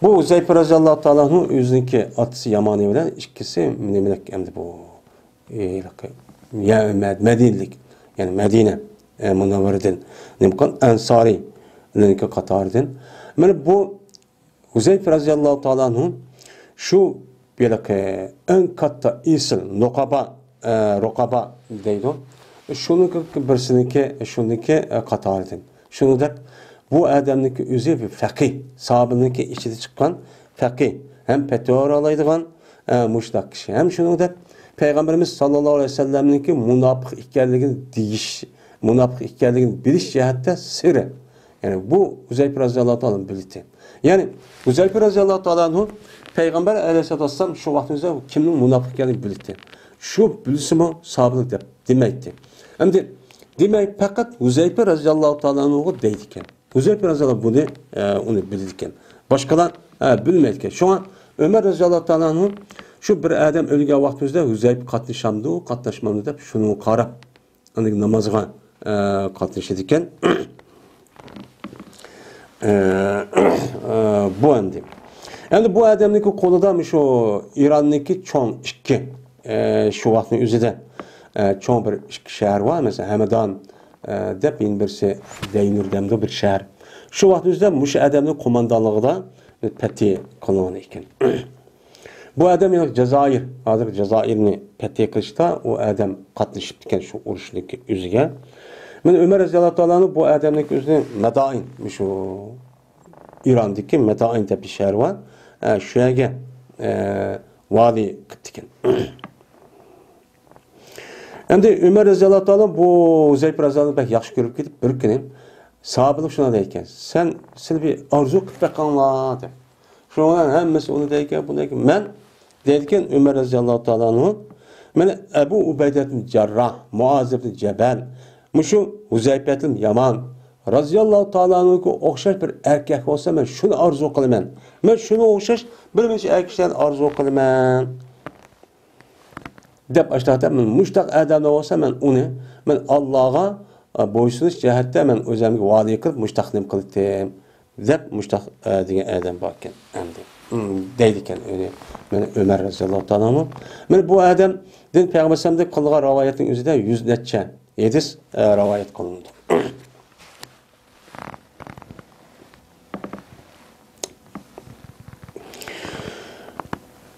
بۇ ھۇزەيپە رەزىياللاھۇ تائالا ئەنھۇ ئۆزىنىڭكى ئاتىسى يامانى بىلەن ئىككىسى نېمىلىك ئەمدى بۇ، ئە، مە-، مەدىنىلىك، يەنى مەدىنە، ئە، مۇنەۋۋەرىدىن نېمە قىلغان؟ ئەنسارىلىرنىڭكى قاتارىدىن. مانا بۇ ھۇزەيپە رەزىياللاھۇ تائالا ئەنھۇ شۇ ھېلىقى ئەڭ كاتتا ئېسىل نۇقابا، ئە، رۇقابا دەيدۇ. شۇنىڭكى بىرسىنىڭكى، شۇنىڭكى، ئە، قاتارىدىن. شۇنىڭدەك بۇ ئادەمنىڭكى ئۆزى بىر فەقىھ، ساھابىنىڭكى ئىچىدە چىققان فەقىھ، ھەم پەتىۋا بېرەلەيدىغان، ئە، مۇشۇنداق كىشى. ھەم شۇنىڭدەك پەيغەمبىرىمىز ساللاللاھۇ ئەلەيھى ۋەسەللەمنىڭكى مۇناپىق ئىكەنلىكىنى دېيىش، مۇناپىق ئىكەنلىكىنى بىلىش جەھەتتە سىرى. يەنى بۇ ھۇزەيپە رەزىياللاھۇ تائالا ئەنھۇ بىلدى. يەنى ھۇزەيپە رەزىياللاھۇ تائالا ئەنھۇ پەيغەمبەر ئەلەيھىسسالاتۇ ۋەسسالام شۇ ۋاقىتتا ئۆزى كىمنىڭ مۇناپىق ئىكەنلىكىنى بىلدى. شۇ بىلسىمۇ سابىق دەپ دېمەيتتى. ئەمدى دېمەي پەقەت ھۇزەيپە رەزىياللاھۇ تائالا ئەنھۇغا دەيدىكەن. ھۇزەيپە رەزىياللاھۇ بۇنى، ئە، ئۇنى بىلىدىكەن. باشقىلار، ئە، بىلمەيدىكەن. شۇڭا ئۆمەر رەزىياللاھۇ تائالا ئەنھۇ شۇ بىر ئادەم ئۆلگەن ۋاقتىمىزدا ھۇزەيپە قاتنىشامدۇ، قاتناشمامدۇ دەپ شۇنىڭغا قاراپ ئاندىن نامازغا، ئە، قاتنىشىدىكەن. ئە، ئە، بۇ ئەمدى. ئەمدى بۇ ئادەمنىڭكى قولىدا مۇشۇ ئىراندىكى چوڭ ئىككى، ئە، شۇ ۋاقىتنىڭ ئۆزىدە، ئە، چوڭ بىر ئىككى شەھەر بار. مەسىلەن، ھەمەدان، ئە، دەپ، يەنە بىرسى دەينۇر دەمدۇ بىر شەھەر. شۇ ۋاقىتنىڭ ئۆزىدە مۇشۇ ئادەمنىڭ قوماندانلىقىدا پەتھى قىلىنغان ئىكەن. بۇ ئادەم يەنە جازائىر، ھازىرقى جازائىرنى پەتھى قىلىشتا ئۇ ئادەم قاتنىشىپتىكەن شۇ ئۇرۇشنىڭكى ئۆزىگە. مانا ئۆمەر رەزىياللاھۇ تائالا ئەنھۇ بۇ ئادەمنىڭكى ئۆزىنى مەدائىن، مۇشۇ ئىراندىكى مەدائىن دەپ بىر شەھەر بار. ئە، شۇ يەرگە، ئە، ۋالىي قىپتىكەن. ئەمدى ئۆمەر رەزىياللاھۇ تائالا بۇ ھۇزەيپە رەزىياللاھۇ بەك ياخشى كۆرۈپ كېتىپ، بىر كۈنى ساھابىلەرگە شۇنداق دەيدىكەن، سەن، سىلەر بىر ئارزۇ قىلىپ بېقىڭلار دەپ. شۇنىڭ بىلەن ھەممىسى ئۇنى دەيدىكەن، بۇنى دەيدىكەن. مەن دەيدىكەن ئۆمەر رەزىياللاھۇ تائالا ئەنھۇ، مانا ئەبۇ ئۇبەيدەتىن جەرراھ، مۇئاز ئىبن جەبەل، مۇشۇ ھۇزەيپەتىن يامان رەزىياللاھۇ تائالا ئەنھۇغا ئوخشاش بىر ئەركەك بولسا، مەن شۇنى ئارزۇ قىلىمەن. مەن شۇنىڭغا ئوخشاش بىر نەچچە ئەركەكلەرنى ئارزۇ قىلىمەن. دەپ ئاشۇنداق دەپ، مەن مۇشتاق ئادەملەر بولسا، مەن ئۇنى، مەن ئاللاغا، ئە، بويسۇنۇش جەھەتتە مەن ئۆزۈمگە ۋالىي قىلىپ، مۇشتاق نېمە قىلدىم، دەپ مۇشتاق، ئە، دېگەن ئادەم بار ئىكەن ئەمدى. ھىم، دەيدىكەن ئۆزى. مانا ئۆمەر رەزىياللاھۇ تائالا ئەنھۇ. مانا بۇ ئادەمدىن پەيغەمبەر ئەلەيھىسسالامدىن قىلغان رىۋايەتنىڭ ئۆزىدە يۈز نەچچە ھەدىس، ئە، رىۋايەت قىلىنىدۇ.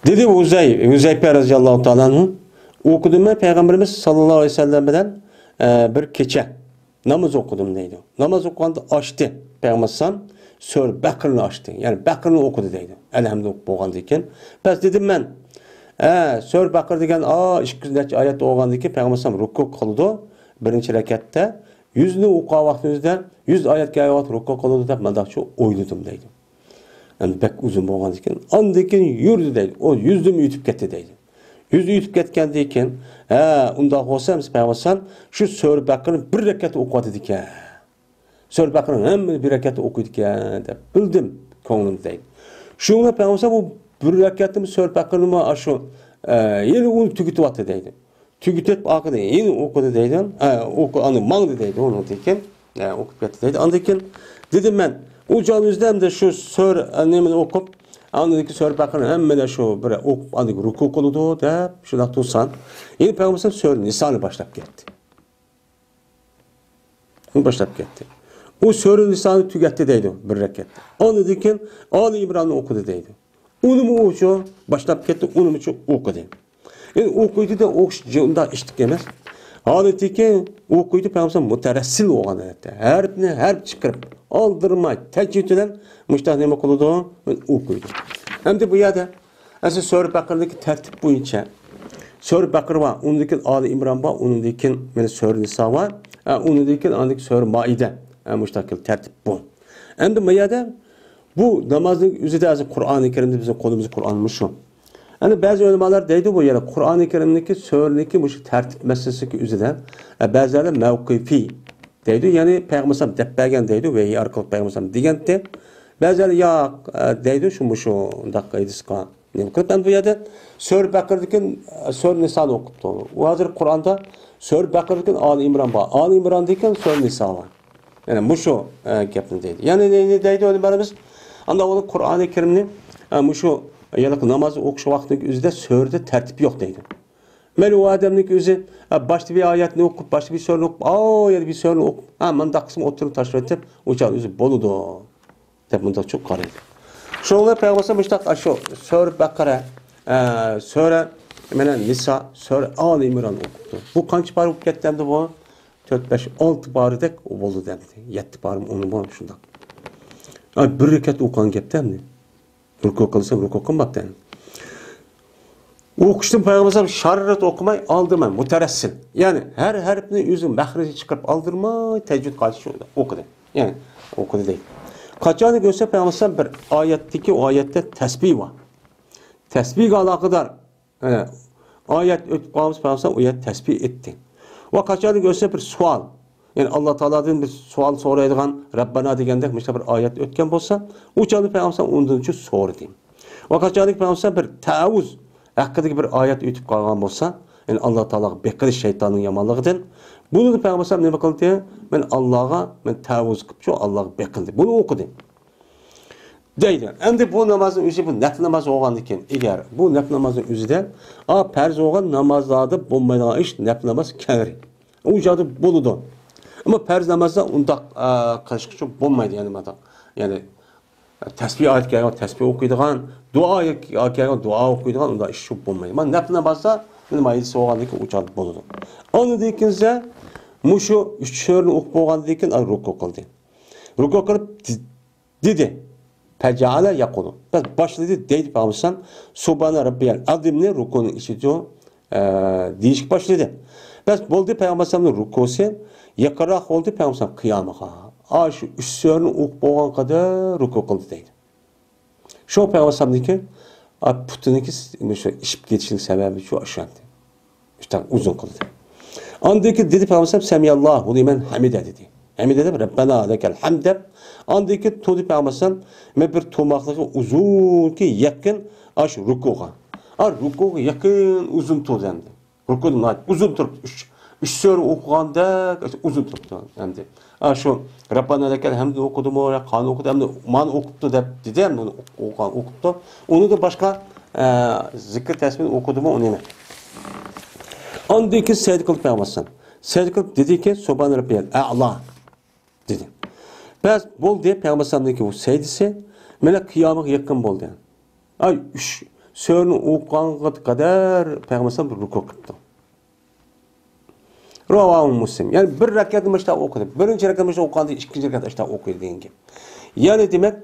دېدى ھۇزەي-، ھۇزەيپە رەزىياللاھۇ تائالا ئەنھۇ، ئوقۇدۇم مەن پەيغەمبىرىمىز ساللاللاھۇ ئەلەيھى ۋەسەللەم بىلەن، ئە، بىر كېچە ناماز ئوقۇدۇم دەيدۇ. ناماز ئوقۇغاندا ئاچتى پەيغەمبەر ئەلەيھىسسالام، سۈرە بەقىرىنى ئاچتى. يەنى بەقىرىنى ئوقۇدى دەيدۇ. ئەلھەمدۇ ئوقۇپ بولغاندىن كېيىن. بەس دېدىم مەن، ھە، سۈرە بەقەرە دېگەن، ئا، ئىككى يۈز نەچچە ئايەت بولغاندىن كېيىن پەيغەمبەر ئەلەيھىسسالام رۇكۇ قىلىدۇ. بىرىنچى رەكەتتە يۈزنى ئوقۇغان ۋاقتىمىزدا يۈز ئايەت كەلگەن ۋاقىت رۇكۇ قىلىدۇ دەپ مەن داقچۇ ئويلىدىم دەيدۇ. ئەمدى بەك ئۇزۇن بولغاندىن كېيىن، ئاندىن كېيىن يۈردى دەيدۇ. ئۇ يۈزدىن ئۆتۈپ كەتتى دەيدۇ. يۈز ئۆتۈپ كەتكەندىن كېيىن، ھە، ئۇنداق بولسا، بىز پەيغەمبەر ئەلەيھىسسالام شۇ سۈرە بەقەرىنى بىر رەكەتتە ئوقۇۋاتىدىكەن. سۈرە بەقەرىنىڭ ھەممىنى بىر رەكەتتە ئوقۇيدىكەن دەپ بىلدىم كۆڭلۈمدە دەيدۇ. شۇڭا پەيغەمبەر بۇ بىر رەكەتتىمۇ سۈرە بەقەرىنىمۇ ئاشۇ، ئە، يەنە ئۇنى تۈگىتىۋاتتى دەيدۇ. تۈگىتىپ ئارقىدىن يەنە ئوقۇدى دەيدۇ. ئە، ئوقۇ-، ئاندىن ماڭدى دەيدۇ. ئۇنىڭدىن كېيىن، ئە، ئوقۇپ كەتتى دەيدۇ. ئاندىن كېيىن دېدىم مەن، ئۇ چاغدا ئۆزىدە ئەمدى شۇ سۈرە، ئە، نېمىنى ئوقۇپ، ئاندىن كېيىن سۈرە بەقەرىنى ھەممىنى شۇ بىر ئوقۇپ، ئاندىن كېيىن رۇكۇ قىلىدۇ دەپ شۇنداق تۇرسام، يەنە پەيغەمبەر سۈرە نىسانى باشلاپ كەتتى. ئۇ باشلاپ كەتتى. ئۇ سۈرە نىسانى تۈگەتتى دەيدۇ بىر رەكەتتە. ئاندىن كېيىن ئالى ئىمراننى ئوقۇدى دەيدۇ. ئۇنىمۇ ئۇچۇ باشلاپ كەتتى، ئۇنىمۇچۇ ئوقۇدى. ئەمدى ئوقۇيدۇ دە ئوقۇش جۇنداق ئىشتىك ئەمەس. ھالىتىكى ئوقۇيدۇ پەيغەمبەر مۇتەرەسسىل بولغان ھالەتتە. ھەرپنى ھەرپ چىقىرىپ، ئالدىرىماي، تەجۋىد بىلەن مۇشتاق نېمە قىلىدۇ؟ ئوقۇيدۇ. ئەمدى بۇ يەردە ئەسلى سۈرە بەقەرىدىكى تەرتىپ بويىچە سۈرە بەقەرە بار، ئۇنىڭدىن كېيىن ئالى ئىمران بار، ئۇنىڭدىن كېيىن مانا سۈرە نىسا بار، ئە، ئۇنىڭدىن كېيىن ئاندىن كېيىن سۈرە مائىدە. ئە، مۇشتاق تەرتىپ بۇ. ئەمدى ما يەردە بۇ نامازنىڭ ئۆزىدە ھازىر قۇرئانى كەرىمدە بىزنىڭ قولىمىزدا قۇرئان مۇشۇ. ئەنە بەزى ئۆلىمالار دەيدۇ بۇ يەردە قۇرئانى كەرىمنىڭكى سۈرىنىڭكى مۇشۇ تەرتىپ مەسىلىسىدىكى ئۆزىدە، ئە، بەزىلەر مەۋقۇفىي دەيدۇ، يەنى پەيغەمبەر ئەلەيھىسسالام دەپ بەرگەن دەيدۇ، ۋەھىي ئارقىلىق پەيغەمبەر ئەلەيھىسسالام دېگەنتى. بەزىلەر ياق، ئە، دەيدۇ شۇ مۇشۇنداق ھەدىسقا. نېمە قىلىپ ئەمدى بۇ يەردە سۈرە بەقەرىدىكى، ئە، سۈرە نىسانى ئوقۇپتۇ. ئۇ ھازىر قۇرئاندا سۈرە بەقەرىدىكى ئالى ئىمران بار، ئالى ئىمراندىكى سۈرە نىسا بار. يەنى مۇشۇ، ئە، گەپنى دەيدۇ. يەنى نېنى دەيدۇ ئۆلىمالىرىمىز؟ ئاندا ئۇنى قۇرئانى كەرىمنى، ئە، مۇشۇ يەنى ناماز ئوقۇش ۋاقتىنىڭ ئۆزىدە سۈرىدە تەرتىپ يوق دەيدۇ. مەيلى ئۇ ئادەمنىڭكى ئۆزى، ئە، باشتا بىر ئايەتنى ئوقۇپ، باشتا بىر سۈرىنى ئوقۇپ، ئاۋۇ يەنە بىر سۈرىنى ئوقۇپ، ھە، مۇنداق قىلسىمۇ ئوتتۇرىنى تاشلىۋېتىپ، ئۇ چاغ ئۆزى بولىدۇ دەپ مۇنداق چوق قارايدۇ. شۇڭا پەيغەمبەر مۇشتاق، ئاشۇ سۈرە بەقەرە، ئە، سۈرە، مانا نىسا، سۈرە ئالى ئىمران ئوقۇپتۇ. بۇ قانچە پارە بولۇپ كەتتى ئەمدى بۇ؟ تۆت، بەش، ئالتە پارىدەك بولدى ئەمدى. يەتتە پارىمۇ ئۇنىمۇ شۇنداق. ئا، بىر رەكەت ئوقۇغان گەپتە ئەمدى. رۇكۇ قىلسا، رۇكۇ قىلماپتۇ ئەمدى. ئوقۇشتىن پەيغەمبەر شاررىت ئوقۇماي، ئالدىرماي، مۇتەرەسسىل. يەنى ھەر ھەرپنى ئۆزىنىڭ مەخرىجى چىقىرىپ ئالدىرماي، تەجۋىد قائىدىسى ئوقۇدى. يەنى ئوقۇدى دەيدۇ. قاچانكى بولسا پەيغەمبەر بىر ئايەتتىكى ئۇ ئايەتتە تەسبىھ بار. تەسبىھگە ئالاقىدار ئە، ئايەت ئۆتۈپ قالمىسا، پەيغەمبەر ئۇ يەردە تەسبىھ ئېيتتى. ۋە قاچانكى بولسا بىر سوئال، يەنى ئاللا تائالادىن بىر سوئال سورايدىغان، رەببانا دېگەندەك مۇشۇنداق بىر ئايەت ئۆتكەن بولسا، ئۇ چاغدا پەيغەمبەر ئۇنىڭدىن سورىدى. ۋە قاچانكى پەيغەمبەر بىر تەئەۋۇز ھەققىدىكى بىر ئايەت ئۆتۈپ قالغان بولسا، يەنى ئاللا تائالاغا بېقىنىش شەيتاننىڭ يامانلىقىدىن، بۇنى پەيغەمبەر نېمە قىلدى؟ مەن ئاللاغا، مەن تەئەۋۇز قىلىپ شۇ ئاللاغا بېقىندى. بۇنى ئوقۇدى. دەيدۇ. ئەمدى بۇ نامازنىڭ ئۆزى، بۇ نەپلى ناماز بولغاندىكىن، ئەگەر بۇ نەپلى نامازنىڭ ئۆزىدە، ئا، پەرز بولغان نامازلاردا بولمايدىغان ئىش نەپلى ناماز كەلدى. ئۇ جايدا بولىدۇ. ئەمما پەرز نامازدا ئۇنداق، ئا، قىلىشقا بولمايدۇ، يەنى مانا، يەنى تەسبىھ ئايەت كەلگەن تەسبىھ ئوقۇيدىغان، دۇئا كەلگەن دۇئا ئوقۇيدىغان، ئۇنداق ئىش بولمايدۇ. مانا نەپلى نامازدا نېمە ھەدىسى بولغاندىكىن ئۇ جايدا بولىدۇ. ئاندىن كېيىن مۇشۇ ئۈچ سۈرىنى ئوقۇپ بولغاندىن كېيىن، ئا، رۇكۇ قىلدى. رۇكۇ قىلىپ، دېدى. پەجەئەلە يەقۇلۇ. بەس باشلىدى دەيدۇ پەيغەمبەر ئەلەيھىسسالام. سۇبھانە رەببىيەل ئەزىمنى رۇكۇنىڭ ئىچىدە، ئە، دېيىشكە باشلىدى. بەس بولدى پەيغەمبەر ئەلەيھىسسالامنىڭ رۇكۇسى يېقىنراق بولدى پەيغەمبەر ئەلەيھىسسالام قىيامىغا. ئاشۇ ئۈچ سۈرىنى ئوقۇپ بولغان قەدەر رۇكۇ قىلدى دەيدۇ. شۇ پەيغەمبەر ئەلەيھىسسالامنىڭكى، ئا، پۇتىنىڭكى س-، مۇشۇ ئىشىپ كېتىشنىڭ سەۋەبى شۇ ئاشۇ ئەمدى. ئىشتاق ئۇزۇن قىلدى. ئاندىن كېيىن دېدى پەيغەمبەر ئەلەيھىسسالام، سەمىئەللاھۇ لىمەن ھەمىدە دېدى. ھەمىدە دەپ، رەببەنا لەكەل ھەمد دەپ، ئاندىن كېيىن تۇردى پەيغەمبەر ئەلەيھىسسالام، مەن بىر تۇرماقلىقى ئۇزۇنكى يېقىن ئاشۇ رۇكۇغا. ئا، رۇكۇغا يېقىن ئۇزۇن تۇردى ئەمدى. رۇكۇدا ناھايىتى ئۇزۇن تۇرۇپتۇ. ئۈچ، ئۈچ سۈرە ئوقۇغاندەك ئۇزۇن تۇرۇپتۇ ئەمدى. ئا، شۇ رەببانا لەكەل ھەمدنى ئوقۇدىمۇ يا قانى ئوقۇدى، ئەمدى مانا ئوقۇپتۇ دەپ دېدى، ئەمدى ئۇنى ئوقۇغان، ئوقۇپتۇ. ئۇنىڭدىن باشقا، ئە، زىكىر تەسبىھنى ئوقۇدىمۇ ئۇنى نېمە؟ ئاندىن كېيىن سەجدە قىلدى پەيغەمبەر ئەلەيھىسسالام. سەجدە قىلىپ دېدىكى، سۇبھان رەببىيەل ئەئلا دېدى. بەس بولدى، پەيغەمبەر ئەلەيھىسسالامنىڭكى بۇ سەجدىسى مانا قىيامىغا يېقىن بولدى. ئاي، ئۈچ سۈرىنى ئوقۇغانغا قەدەر پەيغەمبەر ئەلەيھىسسالام رۇكۇ قىپتۇ. رواه مسلم. يەنى بىر رەكەتنى مۇشۇنداق ئوقۇدى. بىرىنچى رەكەتنى مۇشۇنداق ئوقۇغاندىن ئىككىنچى رەكەت ئاشۇنداق ئوقۇيدۇ دېگەن گەپ. يەنى دېمەك،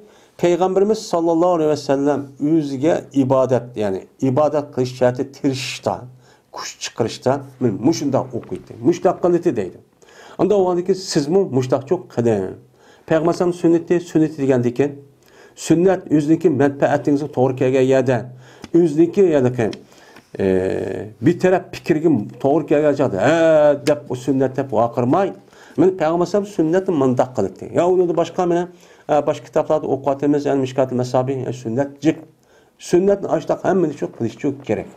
پەيغەمبىرىمىز ساللاللاھۇ ئەلەيھى ۋەسەللەم ئۆزىگە ئىبادەت، يەنى ئىبادەت قىلىش جەھەتتە تىرىشىشتا، كۈچ چىقىرىشتا مانا مۇشۇنداق ئوقۇيتتى، مۇشۇنداق قىلىتتى دەيدۇ. ئانداق بولغاندىكىن سىزمۇ مۇشۇنداقچۇ قىلىڭ. پەيغەمبەر ئەلەيھىسسالام سۈننىتى، سۈننىتى دېگەندىكىن، سۈننەت ئۆزىنىڭكى مەنپەئەتىڭىزگە توغرا كەلگەن يەردە، ئۆزىنىڭكى يەنىكى، ئى، بىتەرەپ پىكىرگە توغرا كەلگەن چاغدا، ھە دەپ، ئۇ سۈننەت دەپ ۋارقىرىماي، مانا پەيغەمبەر ئەلەيھىسسالام سۈننەتنى مۇنداق قىلىتتى. يا ئۇنىڭدىن باشقا مانا، ئە، باشقا كىتابلاردا ئوقۇۋاتىمىز، يەنى مىشكاتۇل مەسابىھ، يا سۈننەت جىق. سۈننەتنى ئاشتاق ھەممىنى شۇ قىلىش شۇ كېرەك.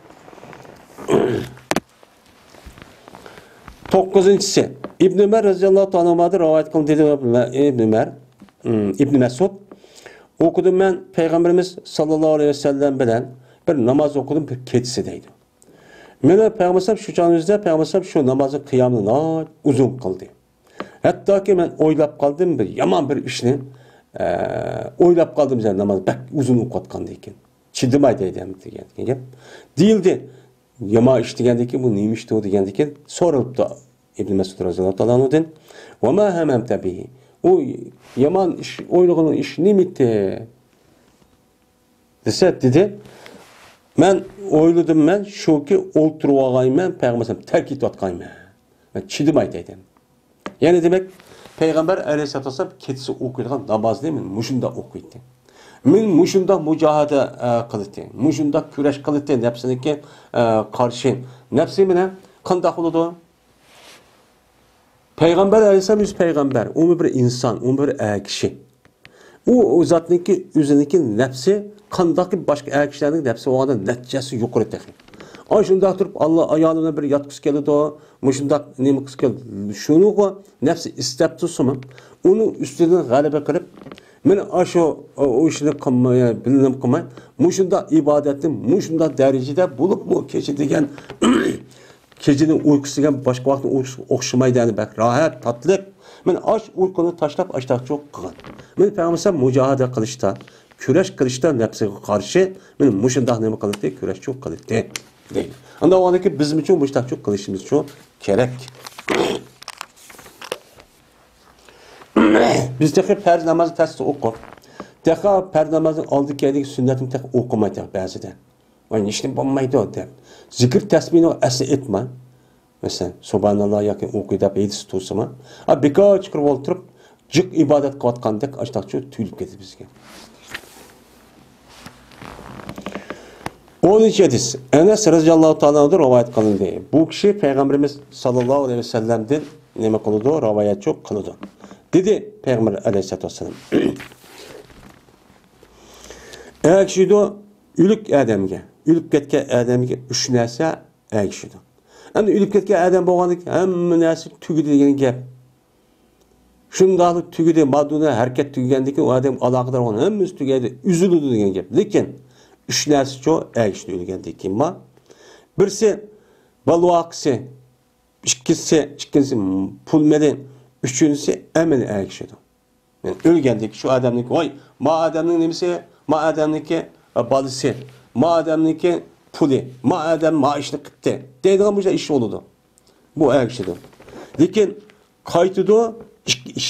توققۇزىنچىسى، ئىبن ئۆمەر رەزىياللاھۇ تائالا ئەنھۇمادىن رىۋايەت قىلىندى، دېدى ئىبن ئۆمەر، ئىم، ئىبن مەسئۇد، ئوقۇدۇم مەن پەيغەمبىرىمىز ساللاللاھۇ ئەلەيھى ۋەسەللەم بىلەن بىر ناماز ئوقۇدۇم بىر كېچىسى دەيدۇ. مانا پەيغەمبەر شۇ چاغنىڭ ئۆزىدە پەيغەمبەر شۇ نامازنىڭ قىيامىنى ناھايىتى ئۇزۇن قىلدى. ھەتتاكى مەن ئويلاپ قالدىم، بىر يامان بىر ئىشنى، ئە، ئويلاپ قالدىم، ناماز بەك ئۇزۇن ئوقۇۋاتقاندىن كېيىن. چىدىماي دەيدۇ دېگەن گەپ. دېيىلدى، يامان ئىش دېگەندىن كېيىن، بۇ نېمە ئىشتۇ دېگەندىن كېيىن سورىلىپتۇ ئىبن مەسئۇد رەزىياللاھۇ تائالا ئەنھۇدىن، ۋەما ھەمەمتە بىھى. ئۇ يامان ئىش، ئويلىغىنىڭ ئىشى نېمىتى؟ دېسە، دېدى، مەن ئويلىدىم، مەن شۇكى ئولتۇرۇۋالغايمەن، پەيغەمبەر تەرك ئېتىۋاتقايمەن. مەن چىدىماي دەيدۇ. يەنى دېمەك، پەيغەمبەر ئەلەيھىسسالاتۇ ۋەسسالام كېچىسى ئوقۇيدىغان نامازنى مۇشۇنداق ئوقۇيتتى. مۇشۇنداق مۇجاھىدە، ئە، قىلىتتى. مۇشۇنداق كۈرەش قىلىتتى نەپسىنىڭكى، ئە، قارشى. نەپسى مانا قانداق بولىدۇ؟ پەيغەمبەر ئەلەيھىسسالام ئۆزى پەيغەمبەر، ئۇمۇ بىر ئىنسان، ئۇمۇ بىر ئەر كىشى. ئۇ، ئۇ زاتنىڭكى ئۆزىنىڭكى نەپسى قانداقكى باشقا ئەر كىشىلەرنىڭ نەپسى بولغاندا نەتىجىسى يۇقىرى تېخى. ئاشۇنداق تۇرۇپ، ئاللا ئايالى بىلەن بىر ياتقۇسى كېلىدۇ، مۇشۇنداق نېمە قىلسا كېلىدۇ. شۇنىغۇ نەپسى ئىستەپ تۇرسىمۇ، ئۇنىڭ ئۈستىدىن غەلىبە قىلىپ، مانا ئاشۇ، ئۇ ئىشنى قىلماي، بىلىنىپ قىلماي، مۇشۇنداق ئىبادەتنى مۇشۇنداق دەرىجىدە بولۇپمۇ كېچە دېگەن كېچىنىڭ ئۇيقۇسى دېگەن باشقا ۋاقىتنىڭ ئۇيقۇسىغا ئوخشىمايدۇ، يەنى بەك راھەت، تاتلىق. مانا ئاش ئۇيقۇنى تاشلاپ ئاشتاقچۇ قىلغان. مانا پەيغەمبەر مۇجاھىدە قىلىشتا، كۈرەش قىلىشتا نەپسىگە قارشى، مانا مۇشۇنداق نېمە قىلدى، كۈرەشچۇ قىلدى، دەيدۇ. ئانداق بولغاندىكىن بىزمۇچۇ مۇشۇنداقچۇ قىلىشىمىزچۇ كېرەك. بىز تېخى پەرز نامازنى تەستە ئوقۇپ، تېخى پەرز نامازنىڭ ئالدى كەينىدىكى سۈننەتنى تېخى ئوقۇماي تېخى بەزىدە. ۋاي، ھېچنېمە بولمايدۇ دەپ. زىكىر تەسبىھنى ئەسلى ئېيتما. مەسىلەن، سۇبھاناللا ياكى ئوقۇي دەپ ھەدىس تۇرسىما. ھا، بىكار چىقىرىپ ئولتۇرۇپ، جىق ئىبادەت قىلىۋاتقاندەك ئاشتاقچۇ تۇيۇلۇپ كېتىدۇ بىزگە. ئونىنچى ھەدىس. ئەنەس رەزىياللاھۇ تائالا ئەنھۇدىن رىۋايەت قىلىندى. بۇ كىشى پەيغەمبىرىمىز ساللاللاھۇ ئەلەيھى ۋەسەللەمدىن نېمە قىلىدۇ؟ رىۋايەتچۇ قىلىدۇ. دېدى پەيغەمبەر ئەلەيھىسسالاتۇ ۋەسسالام. ئەگىشىدۇ ئۆلۈك ئادەمگە، ئۆلۈپ كەتكەن ئادەمگە ئۈچ نەرسە ئەگىشىدۇ. ئەمدى ئۆلۈپ كەتكەن ئادەم بولغاندىكىن ھەممە نەرسە تۈگىدى دېگەن گەپ. شۇنداقلا تۈگىدى، ماددۇنىيا ھەرىكەت تۈگىگەندىن كېيىن ئۇ ئادەم ئالاقىدار بولغان ھەممىسى تۈگەيدۇ، ئۈزۈلىدۇ دېگەن گەپ. لېكىن ئۈچ نەرسىچۇ ئەگىشىدۇ ئۆلگەندىن كېيىن بار. بىرسى بالىۋاقىسى، ئىككىنچىسى، ئىككىنچىسى پۇل مېلى، ئۈچىنچىسى ئەمىلى ئەگىشىدۇ. يەنى ئۆلگەندىكى شۇ ئادەمنىڭكى، ۋاي، ما ئادەمنىڭ نېمىسى، ما ئادەمنىڭكى، ئە، بالىسى، ما ئادەمنىڭكى پۇلى، ما ئادەم ما ئىشنى قىپتى دەيدىغان بۇ ئىش بولىدۇ. بۇ ئەگىشىدۇ. لېكىن قايتىدۇ ئىككى ئىش.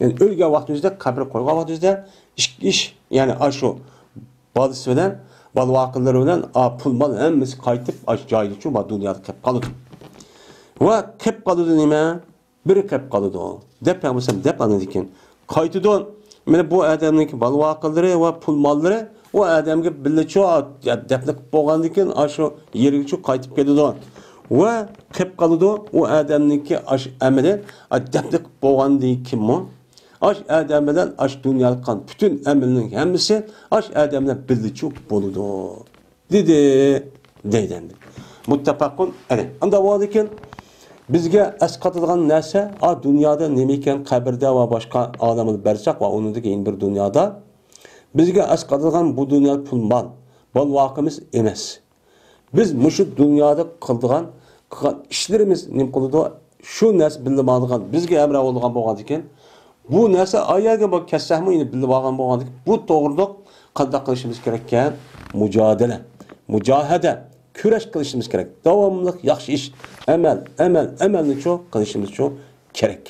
يەنى ئۆلگەن ۋاقتىمىزدا، قەبرە قويغان ۋاقتىمىزدا ئىككى ئىش، يەنى ئاشۇ بالىسى بىلەن، بالا ۋاقىلىرى بىلەن، ئا، پۇل مال ھەممىسى قايتىپ، ئاشۇ جايىدىچۇ، ما دۇنيادا قېلىپ قالىدۇ. ۋە قېلىپ قالىدۇ نېمە؟ بىرى قېلىپ قالىدۇ، دەپ پەيغەمبەر دەپ ئاندىن كېيىن قايتىدۇ. مانا بۇ ئادەمنىڭكى بالا ۋاقىلىرى ۋە پۇل ماللىرى ئۇ ئادەمگە بىللىچۇ دەپنە قىلىپ بولغاندىن كېيىن ئاشۇ يېرىگىچۇ قايتىپ كېلىدۇ. ۋە قېلىپ قالىدۇ ئۇ ئادەمنىڭكى ئاشۇ ئەمىلى، دەپنە قىلىپ بولغاندىن كېيىنمۇ ئاشۇ ئادەم بىلەن ئاشۇ دۇنيادا قىلغان پۈتۈن ئەمىلنىڭ ھەممىسى ئاشۇ ئادەم بىلەن بىللىچۇ بولىدۇ. دېدى، دەيدۇ ئەمدى. مۇتتەپەقۇن ئەلەيھ. ئانداق بولغاندىكىن بىزگە ئەسقاتىدىغان نەرسە، ئا، دۇنيادا نېمە ئىكەن، قەبرىدە ۋە باشقا ئالەمدە بەرزەخ ۋە ئۇنىڭدىن كېيىن بىر دۇنيادا. بىزگە ئەسقاتىدىغان بۇ دۇنيا پۇل مال، بالا ۋاقىمىز ئەمەس. بىز مۇشۇ دۇنيادا قىلىدىغان، قىلغان ئىشلىرىمىز نېمە قىلىدۇ؟ شۇ نەرسە بىللە ماڭىدىغان، بىزگە ھەمراھ بولىدىغان بولغاندىكىن، بۇ نەرسە ئايەرگە بار كەتسەكمۇ يەنە بىللە ماڭغان بولغاندىكىن، بۇ توغرىلىق قانداق قىلىشىمىز كېرەككەن؟ مۇجادىلە، مۇجاھەدە، كۈرەش قىلىشىمىز كېرەك. داۋاملىق ياخشى ئىش، ئەمەل، ئەمەل، ئەمەلنىچۇ قىلىشىمىزچۇ كېرەك.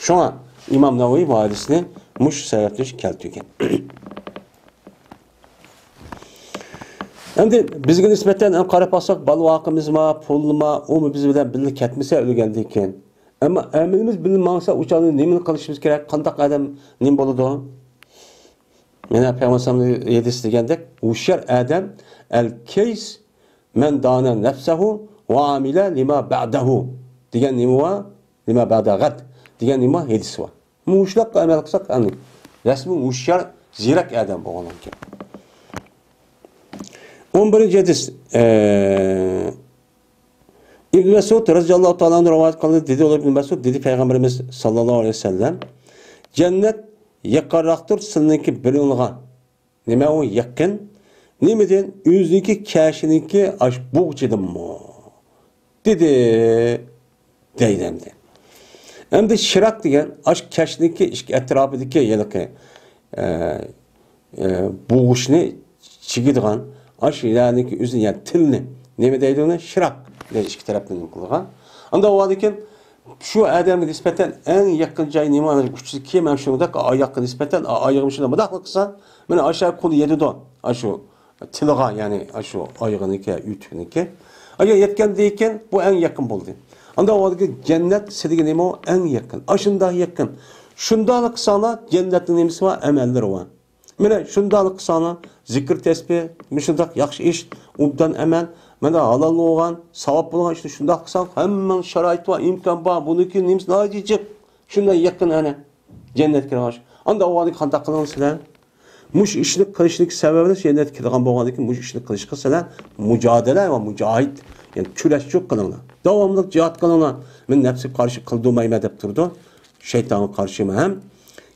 شۇڭا ئىمام نەۋەۋى بۇ ھەدىسنى مۇشۇ سەۋەبتىن كەلتۈرگەن. ئەمدى بىزگە نىسبەتەن ھەم قاراپ باقساق، بالا-ۋاقىمىزمۇ، پۇلمۇ، ئۇمۇ بىز بىلەن بىللە كەتمىسە ئۆلگەندىن كېيىن. ئەمما ئەمىلىمىز بىلەن ماڭسا، ئۇ چاغدا نېمىنى قىلىشىمىز كېرەك؟ قانداق ئادەم نېمە بولىدۇ؟ مانا پەيغەمبەر ھەدىسى دېگەندەك، ھوشيار ئادەم، ئەل كەيس مەن دانا نەفسەھۇ ۋە ئامىلە لىما بەدەھۇ دېگەن نېمە بار؟ لىما بەدە غەد دېگەن نېمە بار؟ ھەدىس بار. مۇشۇلارغا ئەمەل قىلساق، ئەنە رەسمىي ھوشيار، زېرەك ئادەم بولغان ئىكەن. ئون بىرىنچى ھەدىس. ئە، ئىبن مەسئۇد رەزىياللاھۇ تائالا ئەنھۇ رىۋايەت قىلدى، دېدى ئۇلار، ئىبن مەسئۇد دېدى، پەيغەمبىرىمىز ساللاللاھۇ ئەلەيھى ۋەسەللەم، جەننەت يېقىنراقتۇر سىلىنىڭكى بىرىڭلارغا. نېمە ئۇ يېقىن؟ نېمىدىن؟ ئۆزىنىڭكى كەشىنىڭكى ئاش بوغچىدىنمۇ؟ دېدى. دەيدۇ ئەمدى. ئەمدى شىراك دېگەن ئاش كەشنىڭكى ئىچكى ئەتراپىدىكى ھېلىقى، ئە، ئە، بوغۇشنى چىگىدىغان ئاش يەرنىڭكى ئۆزىنى، يەنى تىلنى نېمە دەيدۇ ئۇنى؟ شىراك دەيدۇ، ئىككى تەرەپنى نېمە قىلىدىغان. ئاندىن ئۇنىڭدىن كېيىن شۇ ئادەمگە نىسبەتەن ئەڭ يېقىن جاي نېمە؟ ئۇچىسى كىيىم ھەم شۇنداق ئاياققا نىسبەتەن ئايىغىمۇ شۇنداق مۇنداق قىلسا، مانا ئاشۇ قول يېتىدۇ. ئاشۇ تىلىغا، يەنى ئاشۇ ئايىغىنىڭكى، يۈتۈكىنىڭكى. ئەگەر يەتكەندىن كېيىن بۇ ئەڭ يېقىن بولدى. ئاندا ئۇ جەننەت سىلىگە نېمە ئۇ؟ ئەڭ يېقىن. ئاشۇنداق يېقىن. شۇنداقلا قىلساڭلار جەننەتنىڭ نېمىسى بار؟ ئەمەللىرى بار. مانا شۇنداقلا قىلساڭلار زىكىر تەسبىھ، مۇشۇنداق ياخشى ئىش، ئوبدان ئەمەل، مانا ھالال بولغان، ساۋاب بولغان ئىشنى شۇنداق قىلساڭ، ھەممىنىڭ شارائىتى بار، ئىمكان بار، بۇنىڭكى نېمىسى ناھايىتى جىق. شۇنداق يېقىن ئەنە. جەننەتكە كىرىش. ئاندا ئۇ قانداق قىلىڭ سىلەر؟ مۇشۇ ئىشنى قىلىشنىڭ سەۋەبى جەننەتكە كىرىدىغان بولغاندىكىن مۇشۇ ئىشنى قىلىشقا سىلەر مۇجادىلە ۋە مۇجاھىد، يەنى كۈرەشچۇ قىلىڭلار. داۋاملىق جىھاد قىلىڭلار. مەن نەپسىگە قارشى قىلدۇرمايمەن دەپ تۇرىدۇ. شەيتانغا قارشىمۇ ھەم.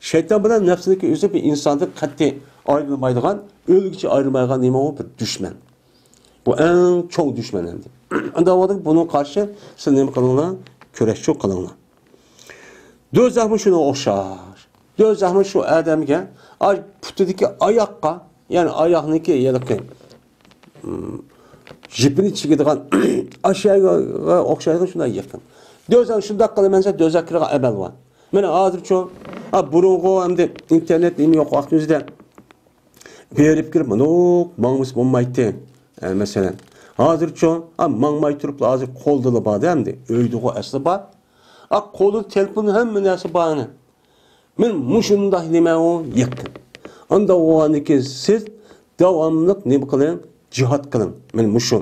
شەيتان بىلەن نەپسىنىڭكى ئۆزى بىر ئىنساندىن قەتئىي ئايرىلمايدىغان، ئۆلگۈچە ئايرىلمايدىغان نېمە ئۇ؟ بىر دۈشمەن. بۇ ئەڭ چوڭ دۈشمەن ئەمدى. ئاندا بۇنىڭغا قارشى سىز نېمە قىلىڭلار؟ كۈرەشچۇ قىلىڭلار. دوزاخمۇ شۇنىڭغا ئوخشاش. دوزاخمۇ شۇ ئادەمگە، ئاي، پۇتىدىكى ئاياققا، يەنى ئاياقنىڭكى ھېلىقى، ھىم، جىپىنى چىگىدىغان ئاشۇ يەرگە ئوخشايدىغان شۇنداق يېقىن. دوزاخ شۇنداق قىلىمەن دېسە، دوزاخ كىرىدىغان ئەمەل بار. مانا ھازىرچۇ، ھا، بۇرۇنغۇ ئەمدى ئىنتېرنېت نېمە يوق ۋاقتىمىزدا بېرىپ كىرىپ، مۇنداق ماڭمىسا بولمايتتى. ئە، مەسىلەن، ھازىرچۇ، ھا، ماڭماي تۇرۇپلا ھازىر قولدىلا بار-دە ئەمدى. ئۆيدىغۇ ئەسلى بار. ئا، قولىدا تېلېفون، ھەممە نەرسە بار ئەنە. مەن مۇشۇنداق نېمە ئۇ يېقىن. ئاندا بولغاندىكىن سىز داۋاملىق نېمە قىلىڭ؟ جىھاد قىلىڭ. مەن مۇشۇ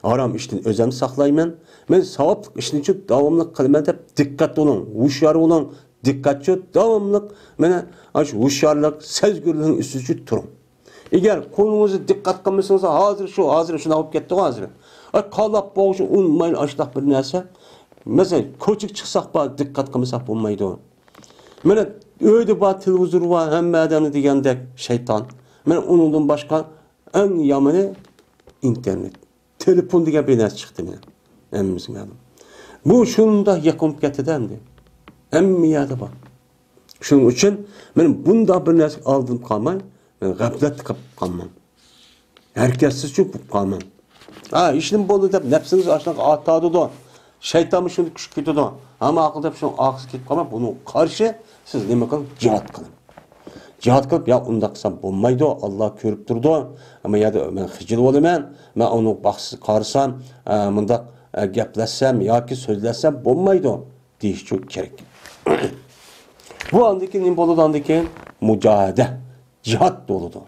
ھارام ئىشتىن ئۆزۈمنى ساقلايمەن. مەن ساۋابلىق ئىشنىچۇ داۋاملىق قىلىمەن دەپ دىققەت بولۇڭ، ھوشيار بولۇڭ. دىققەتچۇ، داۋاملىق مانا ئاشۇ ھوشيارلىق، سەزگۈرلۈكنىڭ ئۈستىچۇ تۇرۇڭ. ئەگەر قولىڭىزنى دىققەت قىلمىسىڭىز، ھازىر شۇ، ھازىر شۇنداق بولۇپ كەتتىغۇ ھازىر. ئاي، قالاپ بوغۇشى ئۇنىمايلا ئاشۇنداق بىر نەرسە. مەسىلەن، كوچىغا چىقساق بار، دىققەت قىلمىساق بولمايدۇ. مانا ئۆيدە بار، تېلېۋىزور بار، ھەممە ئادەمنى دېگەندەك شەيتان. مانا ئۇنىڭدىن باشقا ئەڭ يامىنى ئىنتېرنېت. تېلېفون دېگەن بىر نەرسە چىقتى مانا. ھەممىمىزگە مەلۇم. بۇ شۇنداق يېقىن بولۇپ كەتتى-دە ئەمدى. ھەممە يەردە بار. شۇنىڭ ئۈچۈن مەن بۇنداق بىر نەرسىگە ئالدىنىپ قالماي، مەن غەپلەتتە قېلىپ قالماڭ. ھەرىكەتسىزچۇ بولۇپ قالماڭ. ھا، ھېچنېمە بولدى دەپ نەپسىڭىز ئاشۇنداق ئاتادىدۇ. شەيتانمۇ شۇنى كۈچىيىپ كېتىدۇ. ھەممە ئاقىل دەپ شۇنىڭ ئارقىسىغا كېتىپ قالماي، بۇنىڭغا قارشى سىز نېمە قىلىڭ؟ جىھاد قىلىڭ. جىھاد قىلىپ، يا ئۇنداق قىلسام بولمايدۇ، ئاللا كۆرۈپ تۇرىدۇ. ئەمما يا مەن خىجىل بولىمەن، مەن ئۇنىڭ باقسىز قارىسام، ئە، مۇنداق، ئە، گەپلەشسەم ياكى سۆزلەشسەم بولمايدۇ دېيىشچۇ كېرەك. بۇ ئاندىن كېيىن نېمە بولىدۇ ئاندىن كېيىن؟ مۇجاھىدە، جىھاد بولىدۇ.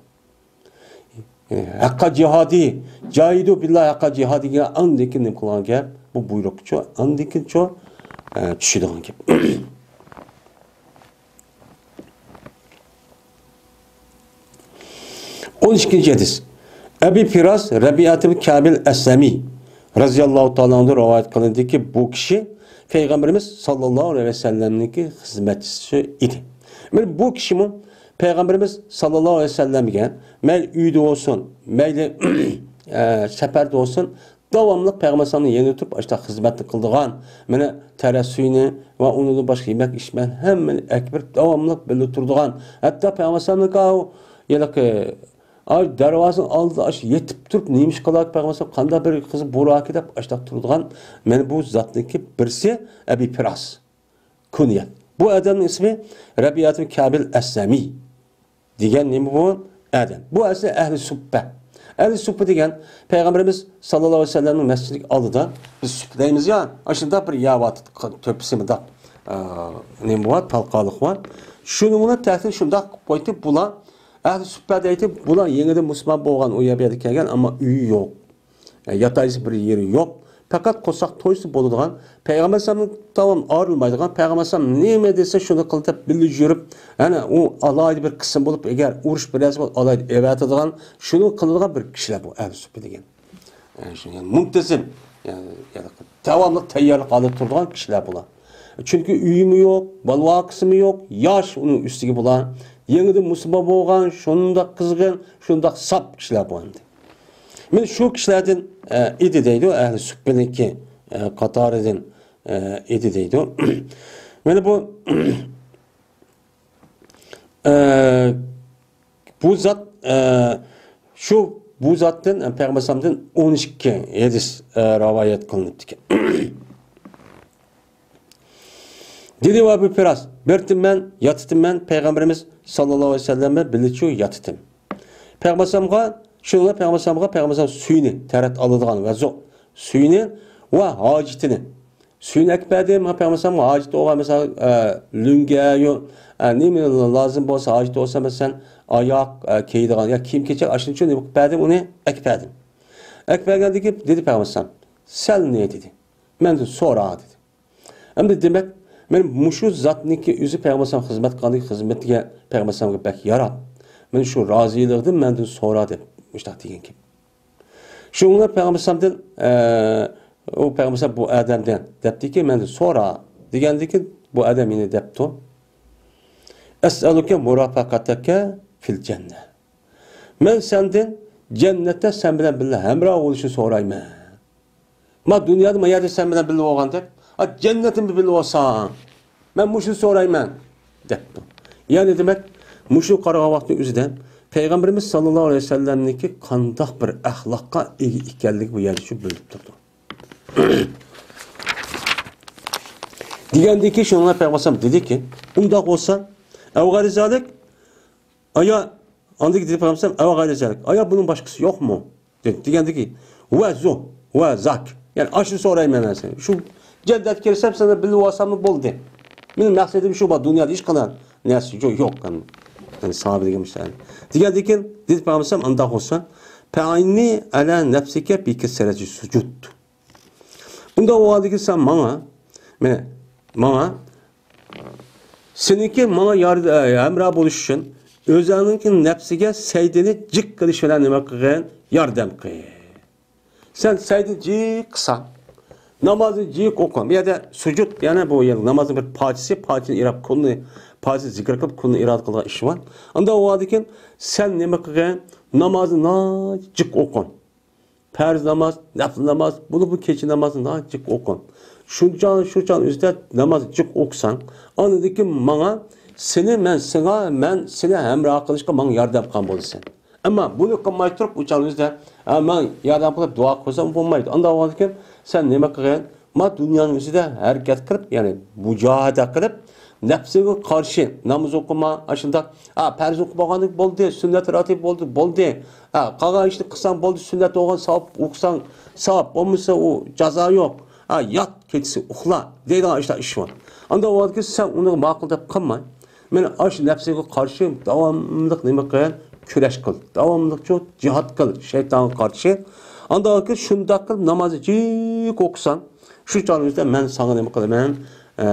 ھەققا جىھادى، جاھىدۇ بىللا ھەققا جىھادىگە ئاندىن كېيىن نېمە قىلغان گەپ؟ بۇ بۇيرۇقچۇ، ئاندىن كېيىنچۇ، ئە، چۈشىدىغان گەپ. ئون ئىككىنچى ھەدىس. ئەبى پىراس رەبىئەتىل كەبىل ئەسلەمى رەزىياللاھۇ تائالا ئەنھۇ رىۋايەت قىلىندىكى، بۇ كىشى پەيغەمبىرىمىز ساللاللاھۇ ئەلەيھى ۋەسەللەمنىڭكى خىزمەتچىسى ئىدى. مانا بۇ كىشىمۇ پەيغەمبىرىمىز ساللاللاھۇ ئەلەيھى ۋەسەللەمگە مەيلى ئۆيدە بولسۇن، مەيلى، ئە، سەپەردە بولسۇن، داۋاملىق پەيغەمبەر ئەلەيھىسسالامنىڭ يېنىدا تۇرۇپ، ئاشۇنداق خىزمەتنى قىلىدىغان، مانا تەرەت سۈيىنى ۋە ئۇنىڭدىن باشقا يېمەك ئىچمەك ھەممىنى ئەكىرىپ، داۋاملىق بىللە تۇرىدىغان، ھەتتا پەيغەمبەر ئەلەيھىسسالامنىڭ ھېلىقى، ئاي، دەرۋازىنىڭ ئالدىدا ئاشۇ يېتىپ تۇرۇپ، نېمە ئىش قىلاك پەيغەمبەر ئەلەيھىسسالام، قانداق بىر قىزى بوراكى دەپ ئاشۇنداق تۇرىدىغان، مانا بۇ زاتنىڭكى بىرسى ئەبى پىراس. كۇنيەت. بۇ ئادەمنىڭ ئىسمى رەبىئەتۇل كەبىل ئەسلەمى دېگەن نېمە بۇ؟ ئادەم. بۇ ئەسلى ئەھلى سۇپپە. ئەھلى سۇپپە دېگەن پەيغەمبىرىمىز ساللاللاھۇ ئەلەيھى ۋەسەللەمنىڭ مەسچىتىنىڭ ئالدىدا، بىز سۇپپە دەيمىز يا، ئاشۇنداق بىر يەر بار، تۆپىسى مۇنداق، ئە، نېمە بار، تالقانلىق بار. شۇنىڭ بىلەن تەختىنى شۇنداق قويۇپ، بۇلار ئەھلى سۇپپە دەيتتى، بۇلار يېڭىدىن مۇسۇلمان بولغان، ئۇ يەر، بۇ يەردە كەلگەن، ئەمما ئۆيى يوق. ياتايسى بىر يېرى يوق. پەقەت قورساق تويسا بولىدىغان، پەيغەمبەر ئەلەيھىسسالامدىن داۋام ئايرىلمايدىغان، پەيغەمبەر ئەلەيھىسسالام نېمە دېسە شۇنى قىلىپ بىللە يۈرۈپ، يەنە ئۇ ئالاھىدە بىر قىسىم بولۇپ، ئەگەر ئۇرۇش بىر نەرسە بولسا ئالاھىدە ئەۋەتىدىغان، شۇنى قىلىدىغان بىر كىشىلەر بۇ ئەھلى سۇپپە دېگەن. يەنى شۇ، يەنى مۇنتىزىم، يەنى، يەنى داۋاملىق تەييارلىق ھالەتتە تۇرىدىغان كىشىلەر بۇلار. چۈنكى ئۆيىمۇ يوق، بالا-ۋاقىسىمۇ يوق، ياش ئۇنىڭ ئۈستىگە بۇلار. يېڭىدىن مۇسۇلمان بولغان، شۇنداق قىزغىن، شۇنداق ساپ كىشىلەر بۇ ئەمدى. مانا شۇ كىشىلەردىن، ئە، ئىدى دەيدۇ، ئەھلى سۇپپىنىڭكى، ئە، قاتارىدىن، ئە، ئىدى دەيدۇ. مانا بۇ، ئە، بۇ زات، ئە، شۇ بۇ زاتتىن، پەيغەمبەر ئەلەيھىسسالامدىن ئون ئىككى ھەدىس، ئە، رىۋايەت قىلىنىپتىكەن. دېدى ئەبۇ پىراس، بىر تىممەن ياتىتىممەن، پەيغەمبىرىمىز ساللاللاھۇ ئەلەيھى ۋەسەللەم بىلەن بىللىچۇ ياتىتىم. پەيغەمبەر ئەلەيھىسسالامغا، شۇنىڭغا پەيغەمبەر ئەلەيھىسسالامغا، پەيغەمبەر ئەلەيھىسسالام سۈيىنى، تەرەت ئالىدىغان ۋەزۇ، سۈيىنى ۋە ھاجىتىنى. سۈيىنى ئەكىپ بەردىم، ھە، پەيغەمبەر ئەلەيھىسسالامغا ھاجىتى بولغان، مەسىلەن، ئە، لۆڭگە، يو-، ئە، نېمە لازىم بولسا، ھاجىتى بولسا، مەسىلەن، ئاياق، ئە، كىيىدىغان يا كىيىم-كېچەك، ئاشۇنچە نېمە قىلىپ بەردىم، ئۇنى ئەكىپ بەردىم. ئەكىپ بەرگەندىن كېيىن دېدى پەيغەمبەر ئەلەيھىسسالام، سەلنى دېدى. مەندىن سورا دېدى. ئەمدى دېمەك، مەن مۇشۇ زاتنىڭكى ئۆزى پەيغەمبەر ئەلەيھىسسالام خىزمەت قىلغاندىكى خىزمىتىگە پەيغەمبەر ئەلەيھىسسالامغا بەك ياراپ، مەن شۇ رازىلىقتىن مەندىن سورا دەپ مۇشۇنداق دېگەنكەن. شۇڭا پەيغەمبەر ئەلەيھىسسالامدىن، ئە، ئۇ پەيغەمبەر ئەلەيھىسسالام بۇ ئادەمدىن دەپتىكى، مەندىن سورا دېگەندىكىن، بۇ ئادەم يەنە دەپتۇ، ئەسئەلۇكە مۇرافەقەتەكە فىل جەننە. مەن سەندىن جەننەتتە سەن بىلەن بىللە ھەمراھ بولۇشنى سورايمەن. ما دۇنيادا ما يەردە سەن بىلەن بىللە بولغاندەك، ئا، جەننەتتىمۇ بىللە بولساڭ، مەن مۇشۇنى سورايمەن، دەپتۇ. يەنى دېمەك، مۇشۇ قارىغان ۋاقىتنىڭ ئۆزىدە پەيغەمبىرىمىز ساللاللاھۇ ئەلەيھى ۋەسەللەمنىڭكى قانداق بىر ئەخلاققا ئىگە ئىكەنلىكى بۇ يەردە شۇ بىلىنىپ تۇرىدۇ. دېگەندىن كېيىن شۇنىڭغا پەيغەمبەر ئەلەيھىسسالام دېدىكى، ئۇنداق بولسا، ئەۋ غەيرى زالىك، ئايا، ئاندىن كېيىن دېدى پەيغەمبەر ئەلەيھىسسالام، ئەۋ غەيرى زالىك، ئايا، بۇنىڭ باشقىسى يوقمۇ؟ دېدى. دېگەندىكى، ۋە زۇ، ۋە زاك. يەنى ئاشۇنى سورايمەن مەن سەندىن. شۇ جەننەتكە كىرسەم سەن بىللە بولساممۇ بولدى. مېنىڭ مەقسىتىم شۇ بار، دۇنيادا ھېچقانداق نەرسە يوق، يوق. يەنى ساھابە دېگەن مۇشۇ. دېگەندىن كېيىن دېدى پەيغەمبەر ئەلەيھىسسالام ئانداق بولسا، پەئىننى ئەلە نەپسىكە بىكەسرەتى سۇجۇد. ئۇنداق بولغاندىكىن سەن ماڭا، مانا، ماڭا، سېنىڭكى ماڭا يار-، ھەمراھ بولۇش ئۈچۈن ئۆزۈڭنىڭكى نەپسىگە سەجدىنى جىق قىلىش بىلەن نېمە قىلغىن؟ ياردەم قىل. سەن سەجدىنى جىق قىلساڭ، نامازنى جىق ئوقۇ. بۇ يەردە سۈجۈد، يەنى بۇ يەر نامازنىڭ بىر پارچىسى، پارچىنى ئىراد، كۈننى، پارچىسى زىكىر قىلىپ، كۈننى ئىرادە قىلىدىغان ئىش بار. ئانداق بولغاندىكىن سەن نېمە قىلغىن؟ نامازنى ناھايىتى جىق ئوقۇ. پەرز ناماز، نەپلى ناماز، بولۇپمۇ كېچە نامازنى ناھايىتى جىق ئوقۇڭ. شۇنچە، شۇنچە ئۆزىدە ناماز جىق ئوقۇساڭ، ئاندىن كېيىن ماڭا، سېنى مەن ساڭا، مەن سېنى ھەمراھ قىلىشقا ماڭا ياردەم قىلغان بولىسەن. ئەمما بۇنى قىلماي تۇرۇپ، ئۇ چاغ ئۆزىدە، ھە، ماڭا ياردەم قىلىپ دۇئا قىلسام بولمايدۇ. ئانداق بولغاندىكىن سەن نېمە قىلغىن؟ ما دۇنيانىڭ ئۆزىدە ھەرىكەت قىلىپ، يەنى مۇجاھىدە قىلىپ، نەپسىگە قارشى ناماز ئوقۇما، ئاشۇنداق، ئا، پەرز ئوقۇپ بولغاندىن بولدى، سۈننەت راتىب بولدى، بولدى. ئا، قالغان ئىشنى قىلساڭ بولدى، سۈننەت بولغان ساۋاب ئوقۇساڭ ساۋاب، بولمىسا ئۇ جازا يوق. ئا، يات، كېچىسى ئۇخلا، دەيدىغان ئىشلار ئىش بار. ئانداق بولغاندىكىن سەن ئۇنى ماقۇل دەپ قىلماي، مانا ئاشۇ نەپسىگە قارشى داۋاملىق نېمە قىل؟ كۈرەش قىل. داۋاملىقچۇ جىھاد قىل شەيتانغا قارشى. ئانداق كېيىن شۇنداق قىلىپ نامازنى جىق ئوقۇساڭ، شۇ چاغنىڭ ئۆزىدە مەن ساڭا نېمە قىلىمەن؟ ئە،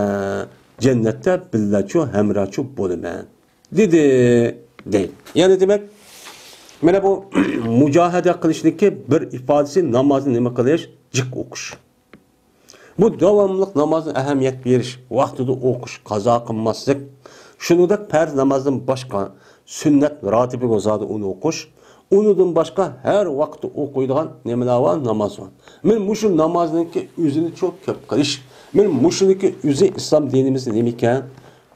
جەننەتتە بىللەچۇ، ھەمراچۇ بولىمەن، دېدى، دەيدۇ. يەنى دېمەك، مانا بۇ مۇجاھىدە قىلىشنىڭكى بىر ئىپادىسى نامازنى نېمە قىلىش؟ جىق ئوقۇش. بۇ داۋاملىق نامازغا ئەھمىيەت بېرىش، ۋاقتىدا ئوقۇش، قازا قىلماسلىق. شۇنىڭدەك پەرز نامازدىن باشقا سۈننەت راتىبىغا زادى ئۇنى ئوقۇش. ئۇنىڭدىن باشقا ھەر ۋاقىتتا ئوقۇيدىغان نېمىلەر بار؟ ناماز بار. مانا مۇشۇ نامازنىڭكى ئۆزىنى چوڭ كۆپ قىلىش. مانا مۇشۇنىڭكى ئۆزى ئىسلام دىنىمىزدا نېمە ئىكەن؟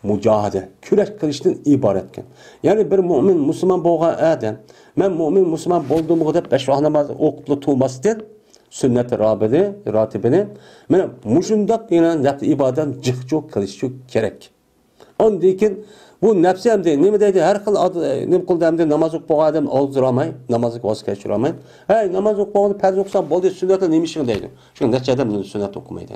مۇجاھىدە، كۈرەش قىلىشتىن ئىبارەتكەن. يەنى بىر مۆمىن، مۇسۇلمان بولغان ئادەم، مەن مۆمىن، مۇسۇلمان بولدۇمغۇ دەپ بەش ۋاق ناماز ئوقۇپلا تۇرماستىن، سۈننەت رابىنى، راتىبىنى، مانا مۇشۇنداق يەنە نەپلى ئىبادەتنى جىقچۇ قىلىشچۇ كېرەك. ئاندىن كېيىن بۇ نەپسى ئەمدى نېمە دەيدۇ؟ ھەر خىل ئاد-، نېمە قىلدى ئەمدى؟ ناماز ئوقۇپ بولغان ئادەم ئالدىراماي، نامازغا ۋاز كەچۈرەلمەي. ھەي، ناماز ئوقۇپ بولغاندا پەرز ئوقۇساڭ بولدى، سۈننەتلەر نېمە ئىشىڭ دەيدۇ. شۇڭا نەچچە ئادەم سۈننەت ئوقۇمايدۇ.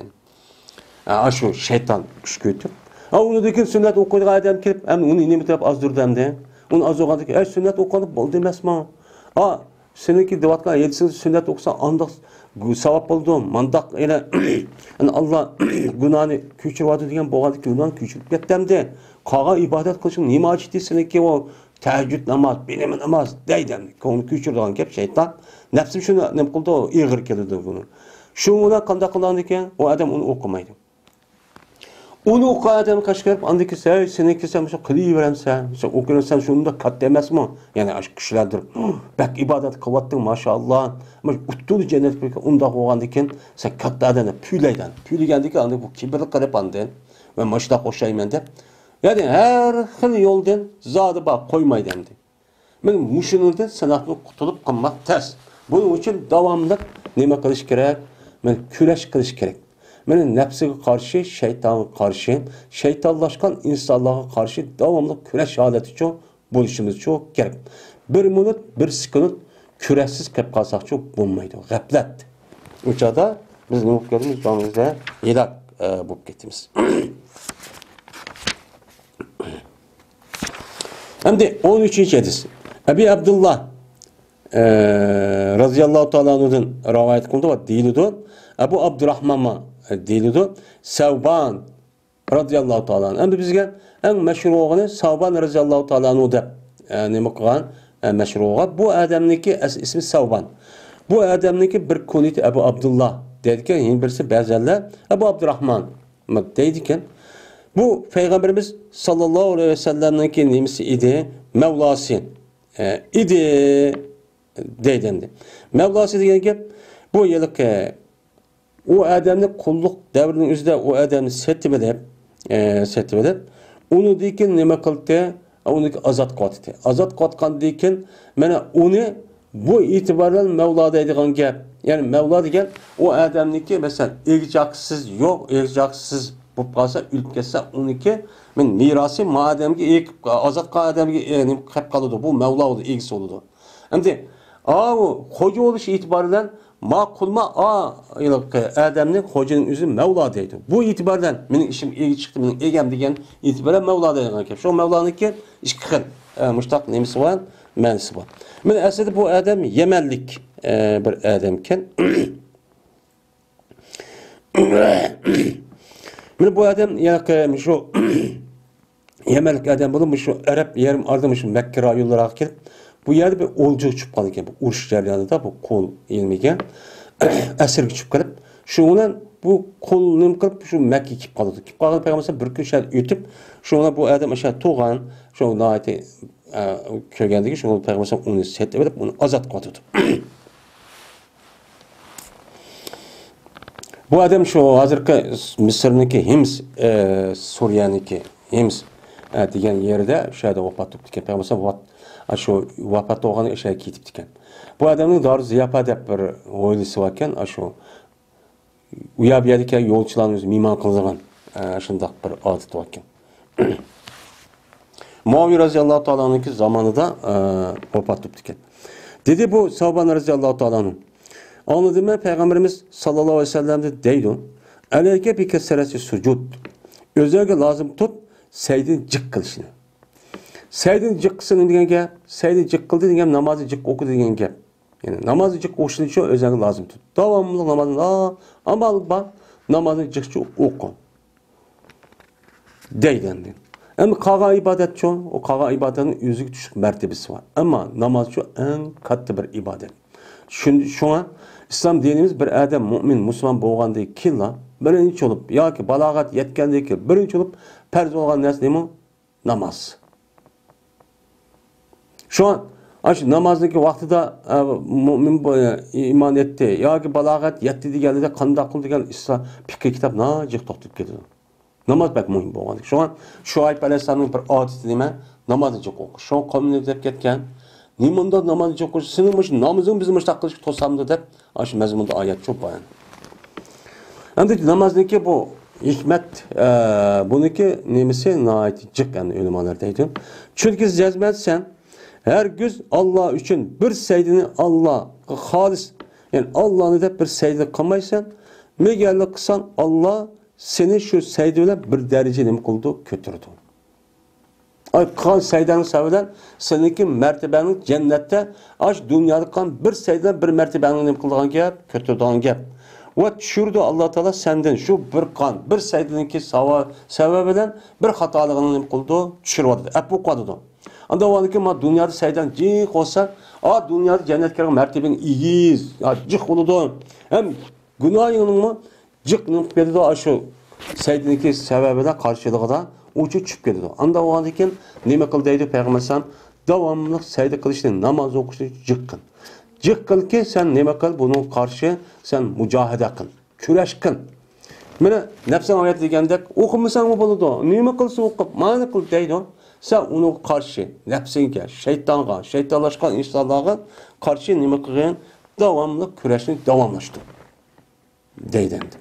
ئا، شۇ شەيتان كۈچ كۆتۈرۈپ. ئا، ئۇنىڭدىن كېيىن سۈننەت ئوقۇيدىغان ئادەم كېلىپ، ئەمدى ئۇنى نېمە دەپ ئازدۇردى ئەمدى؟ ئۇنى ئازدۇرغاندىن كېيىن، ئەي، سۈننەت ئوقۇغاندا بولدى ئەمەسمۇ؟ ئا، سېنىڭكى دەۋاتقان ھەدىسىڭ سۈننەت ئوقۇسا ئانداق گۇ-، ساۋاب بولىدۇ، مانداق يەنە، يەنە ئاللا گۇناھنى كۆچۈرۈۋاتىدۇ دېگەن بولغاندىكىن گۇناھنى كۆچۈرۈپ كەتتى ئەمدى. قالغان ئىبادەت قىلىشنىڭ نېمە ھاجىتى سېنىڭكى ئۇ تەھەججۇد ناماز، بىلىمە ناماز دەيدۇ ئەمدى. كۆڭلىنى كۆچۈرىدىغان گەپ شەيتان. نەپسىم شۇنى نېمە قىلىدۇ، ئېغىر كېلىدۇ بۇنى. شۇنىڭ بىلەن قانداق قىلغاندىكىن ئۇ ئادەم ئۇنى ئوقۇمايدۇ. ئۇنى ئوقۇغان ئادەم قاش كۆرۈپ، ئاندىن كېيىن، «ھەي، سېنىڭكى سەن مۇشۇ قىلىۋېرەمسەن، سەن ئوقۇۋېرەمسەن، شۇنداق كاتتا ئەمەسمۇ؟» يەنى ئاشۇ كىشىلەردۇر، «بەك ئىبادەت قىلىۋاتتىڭ، ماشائاللا، مانا ئۇتتۇڭ جەننەتكە، ئۇنداق بولغاندىكىن سەن كاتتا ئادەمنى پۈۋلەيدۇ.» پۈۋلىگەندىكىن ئاندىن بۇ كىبىرلىك قىلىپ ئاندىن، «مەن ماشۇنداق ئوخشايمەن» دەپ. يەنى ھەر خىل يولدىن زادى بار قويمايدۇ ئەمدى. مانا مۇشۇنىڭدىن سىناقتىن قۇتۇلۇپ قالماق تەس. بۇنىڭ ئۈچۈن داۋاملىق نېمە قىلىش كېرەك؟ مانا كۈرەش قىلىش كېرەك. مانا نەپسىگە قارشى، شەيتانغا قارشى، شەيتانلاشقان ئىنسانلارغا قارشى داۋاملىق كۈرەش ھالىتىچۇ بولۇشىمىزچۇ كېرەك. بىر مىنۇت، بىر سېكۇنت كۈرەشسىز قېلىپ قالساقچۇ بولمايدۇ. غەپلەت. ئۇ چاغدا بىز نېمە بولۇپ كېتىمىز؟ جانىمىزدا ھېلاك، ئە، بولۇپ كېتىمىز. ئەمدى ئون ئۈچىنچى ھەدىس. ئەبى ئابدۇللا، ئە، رازىياللاھۇ تائالا ئەنھۇدىن رىۋايەت قىلىنىدۇ ۋە دېيىلىدۇ. ئەبۇ ئابدۇراھمانمۇ دېيىلىدۇ. سەۋبان رازىياللاھۇ تائالا ئەنھۇ. ئەمدى بىزگە ئەڭ مەشھۇر بولغىنى سەۋبان رازىياللاھۇ تائالا ئەنھۇ دەپ، ئە، نېمە قىلغان، ئە، مەشھۇر بولغان. بۇ ئادەمنىڭكى ئەسلى ئىسمى سەۋبان. بۇ ئادەمنىڭكى بىر كۇنيىتى ئەبۇ ئابدۇللا دەيدىكەن، يەنە بىرسى بەزەنلەر ئەبۇ ئابدۇراھمان دەيدىكەن. بۇ پەيغەمبىرىمىز ساللاللاھۇ ئەلەيھى ۋەسەللەمنىڭكى نېمىسى ئىدى؟ مەۋلاسى، ئە، ئىدى دەيدۇ ئەمدى. مەۋلاسى دېگەن گەپ، بۇ ھېلىقى ئۇ ئادەمنى قۇللۇق دەۋرىنىڭ ئۆزىدە ئۇ ئادەمنى سېتىۋېلىپ، ئە، سېتىۋېلىپ، ئۇنىڭدىن كېيىن نېمە قىلدى؟ ئۇنى ئازاد قىلىۋەتتى. ئازاد قىلىۋەتكەندىن كېيىن، مانا ئۇنى بۇ ئېتىبار بىلەن مەۋلا دەيدىغان گەپ. يەنى مەۋلا دېگەن ئۇ ئادەمنىڭكى، مەسىلەن، ئېگىز-چاقىسىز يوق، ئېگىز-چاقىسىز بولۇپ قالسا، ئۆلۈپ كەتسە، ئۇنىڭكى مىراسى ما ئادەمگە ئېقىپ، ئازاد قىلغان ئادەمگە، ئە، نېمە قېلىپ قالىدۇ. بۇ مەۋلا بولىدۇ، ئىگىسى بولىدۇ. ئەمدى، ئاۋۇ خوجا بولۇش ئېتىبارى بىلەن ما قۇلما، ئا، ھېلىقى ئادەمنى خوجىنىڭ ئۆزى مەۋلا دەيدۇ. بۇ ئېتىبار بىلەن مېنىڭ ئىشىم ئىگە چىقتى، مېنىڭ ئىگەم دېگەن ئېتىبار بىلەن مەۋلا دەيدىغان گەپ. شۇ مەۋلانىڭكى ئىككى خىل، ئە، مۇشتاق نېمىسى بار، مەنىسى بار. مانا ئەسلىدە بۇ ئادەم يەمەنلىك، ئە، بىر ئادەمكەن. مانا بۇ ئادەم، يەنى شۇ يەمەنلىك ئادەم بولۇپ، مۇشۇ ئەرەب يېرىم ئارىدا مۇشۇ مەككە رايونلىرىغا كېلىپ، بۇ يەردە بىر ئولجىغا چۈشۈپ قالىدىكەن. بۇ ئۇرۇش جەريانىدا بۇ قۇل ئىلمىگە ئەسىرگە چۈشۈپ قېلىپ، شۇ بىلەن بۇ قۇل نېمە قىلىپ، شۇ مەككىگە كېلىپ قالىدۇ. كېلىپ قالغان پەيغەمبەر بىر كۈن شۇ يەردە ئۆتۈپ، شۇ بىلەن بۇ ئادەم ئاشۇ تۇغان، شۇ ناھايىتى، ئە، كۆرگەندىكىن، شۇ پەيغەمبەر ئۇنى سېتىۋېلىپ، ئۇنى ئازاد قىلىۋاتىدۇ. بۇ ئادەم شۇ ھازىرقى مىسىرنىڭكى ھىمس، ئە، سۈرىيەنىڭكى ھىمس، ئە، دېگەن يېرىدە شۇ يەردە ۋاپات بوپتىكەن. پەيغەمبەر ۋاپات، ئاشۇ ۋاپات بولغان ئىشىغا كېتىپتىكەن. بۇ ئادەمنىڭ دارۇ زىياپا دەپ بىر ھويلىسى باركەن، ئاشۇ ئۇ يەر بۇ يەردىكى يولچىلارنى ئۆزى مېھمان قىلىدىغان، ئە، شۇنداق بىر ئادىتى باركەن. مۇئاۋىيە رازىياللاھۇ تائالا ئەنھۇنىڭكى زامانىدا، ئە، ۋاپات بوپتىكەن. دېدى بۇ سەۋبان رازىياللاھۇ تائالا ئەنھۇ، ئاڭلىدىم مەن پەيغەمبىرىمىز ساللاللاھۇ ئەلەيھى ۋەسەللەمدىن دەيدۇ، «ئەلەيكە بىكەسرەتى سۇجۇد.» ئۆزۈڭگە لازىم تۇت، سەجدىدىن جىق قىلىشنى. سەجدىدىن جىق قىلسا نېمە دېگەن گەپ؟ سەجدىدىن جىق قىلدى دېگەن گەپ نامازنى جىق ئوقۇدى دېگەن گەپ. يەنى نامازنى جىق ئوقۇشنى شۇ ئۆزۈڭگە لازىم تۇت. داۋاملىق نامازنى، ئا، ئامال بار، نامازنى جىقچە ئوقۇ. دەيدۇ ئەمدى. ئەمما قالغان ئىبادەتچۇ؟ ئۇ قالغان ئىبادەتنىڭ ئۆزىگە تۇشلۇق مەرتىۋىسى بار. ئەمما نامازچۇ ئەڭ كاتتا بىر ئىبادەت. شۇن-، شۇڭا ئىسلام دىنىمىز بىر ئادەم مۇئمىن، مۇسۇلمان بولغاندىن كېيىنلا بىرىنچى بولۇپ ياكى بالاغەت يەتكەندىن كېيىن بىرىنچى بولۇپ پەرز بولغان نەرسە نېمە؟ ناماز. شۇڭا ئاشۇ نامازنىڭكى ۋاقتىدا، ئە، مۇئمىن بو-، ئىمان ئېيتتى ياكى بالاغەت يەتتى دېگەندە قانداق قىل دېگەن ئىسلام پىقىھ كىتاب ناھايىتى جىق توختىلىپ كېتىدۇ. ناماز بەك مۇھىم بولغان. شۇڭا شۇئەيب ئەلەيھىسسالامنىڭ بىر ئادىتى نېمە؟ نامازنى جىق ئوقۇش. شۇڭا قومىنى دەپ كەتكەن. نېمانداق نامازنى جىق ئوقۇش؟ سېنىڭ مۇشۇ نامىزىڭ بىزنى مۇشۇنداق قىلىشقا توسامدۇ دەپ، ئاشۇ مەزمۇندا ئايەت چوپ بايان. ئەمدى نامازنىڭكى بۇ ھېكمەت، ئە، بۇنىڭكى نېمىسى ناھايىتى جىق، ئەمدى ئۆلىمالار دەيدۇ. چۈنكى جەزمەن سەن ھەرگىز ئاللا ئۈچۈن بىر سەجدىنى ئاللاغا خالىس، يەنى ئاللانى دەپ بىر سەجدە قىلمايسەن. مەگەرلا قىلساڭ، ئاللا سېنى شۇ سەجدە بىلەن بىر دەرىجە نېمە قىلىدۇ؟ كۆتۈرىدۇ. ئاي، قىلغان سەجدەڭنىڭ سەۋەبى بىلەن سېنىڭكى مەرتىبەڭنى جەننەتتە، ئاشۇ دۇنيادا قىلغان بىر سەجدە بىلەن بىر مەرتىبەڭنى نېمە قىلىدىغان گەپ، كۆتۈرىدىغان گەپ. ۋە چۈشۈرىدۇ ئاللا تائالا سەندىن شۇ بىر قىلغان بىر سەجدىنىڭكى ساۋا-، سەۋەبى بىلەن بىر خاتالىقىڭنى نېمە قىلىدۇ؟ چۈشۈرۈۋاتىدۇ، ئەپۇ قىلىۋاتىدۇ. ئاندا ئۇنىڭدىن كېيىن ما دۇنيادا سەجدەڭ جىق بولسا، ئا، دۇنيادا جەننەتكە كىرگەن مەرتىبەڭ ئېگىز، ئا، جىق بولىدۇ. ھەم گۇناھىڭنىڭمۇ جىق نېمە قىلىپ كېتىدۇ، ئاشۇ سەجدىنىڭكى سەۋەبىدە، قارشىلىقىدا ئۇچۇ چۈشۈپ كېتىدۇ. ئاندا بولغاندىن كېيىن نېمە قىل دەيدۇ پەيغەمبەر ئەلەيھىسسالام؟ داۋاملىق سەجدە قىلىشنى، ناماز ئوقۇشنى جىق قىل. جىق قىلكى، سەن نېمە قىل، بۇنىڭغا قارشى سەن مۇجاھىدە قىل، كۈرەش قىل. مانا نەپسىڭ ئايەت دېگەندەك، ئوقۇمىساڭمۇ بولىدۇ، نېمە قىلسا ئوقۇپ، مانا قىل دەيدۇ. سەن ئۇنىڭغا قارشى، نەپسىڭگە، شەيتانغا، شەيتانلاشقان ئىنسانلارغا قارشى نېمە قىلغىن؟ داۋاملىق كۈرەشنى داۋاملاشتۇر. دەيدۇ ئەمدى.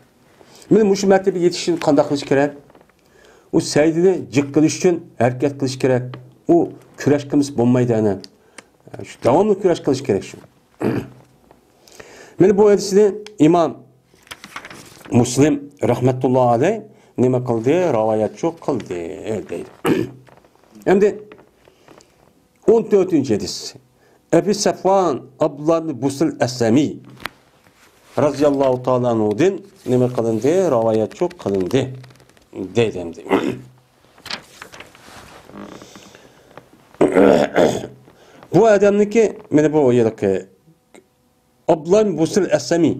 مانا مۇشۇ مەرتىۋىگە يېتىش ئۈچۈن قانداق قىلىش كېرەك؟ ئۇ سەجدىنى جىق قىلىش ئۈچۈن ھەرىكەت قىلىش كېرەك. ئۇ كۈرەش قىلمىسا بولمايدۇ ئەنە. شۇ داۋاملىق كۈرەش قىلىش كېرەك شۇ. مانا بۇ ھەدىسنى ئىمام مۇسلىم رەھمەتۇللا ئەلەي نېمە قىلدى؟ راۋايەتچۇ قىلدى، دەيدۇ. ئەمدى ئون تۆتىنچى ھەدىس. ئەبى سەفۋان ئابدۇللا ئىبن بۇسرىل ئەسلەمى رازىياللاھۇ تائالا ئەنھۇدىن نېمە قىلىندى؟ راۋايەتچۇ قىلىندى، دەيدۇ ئەمدى. بۇ ئادەمنىڭكى، مانا بۇ يەردىكى ئابدۇللا ئىبن بۇسرىل ئەسلەمى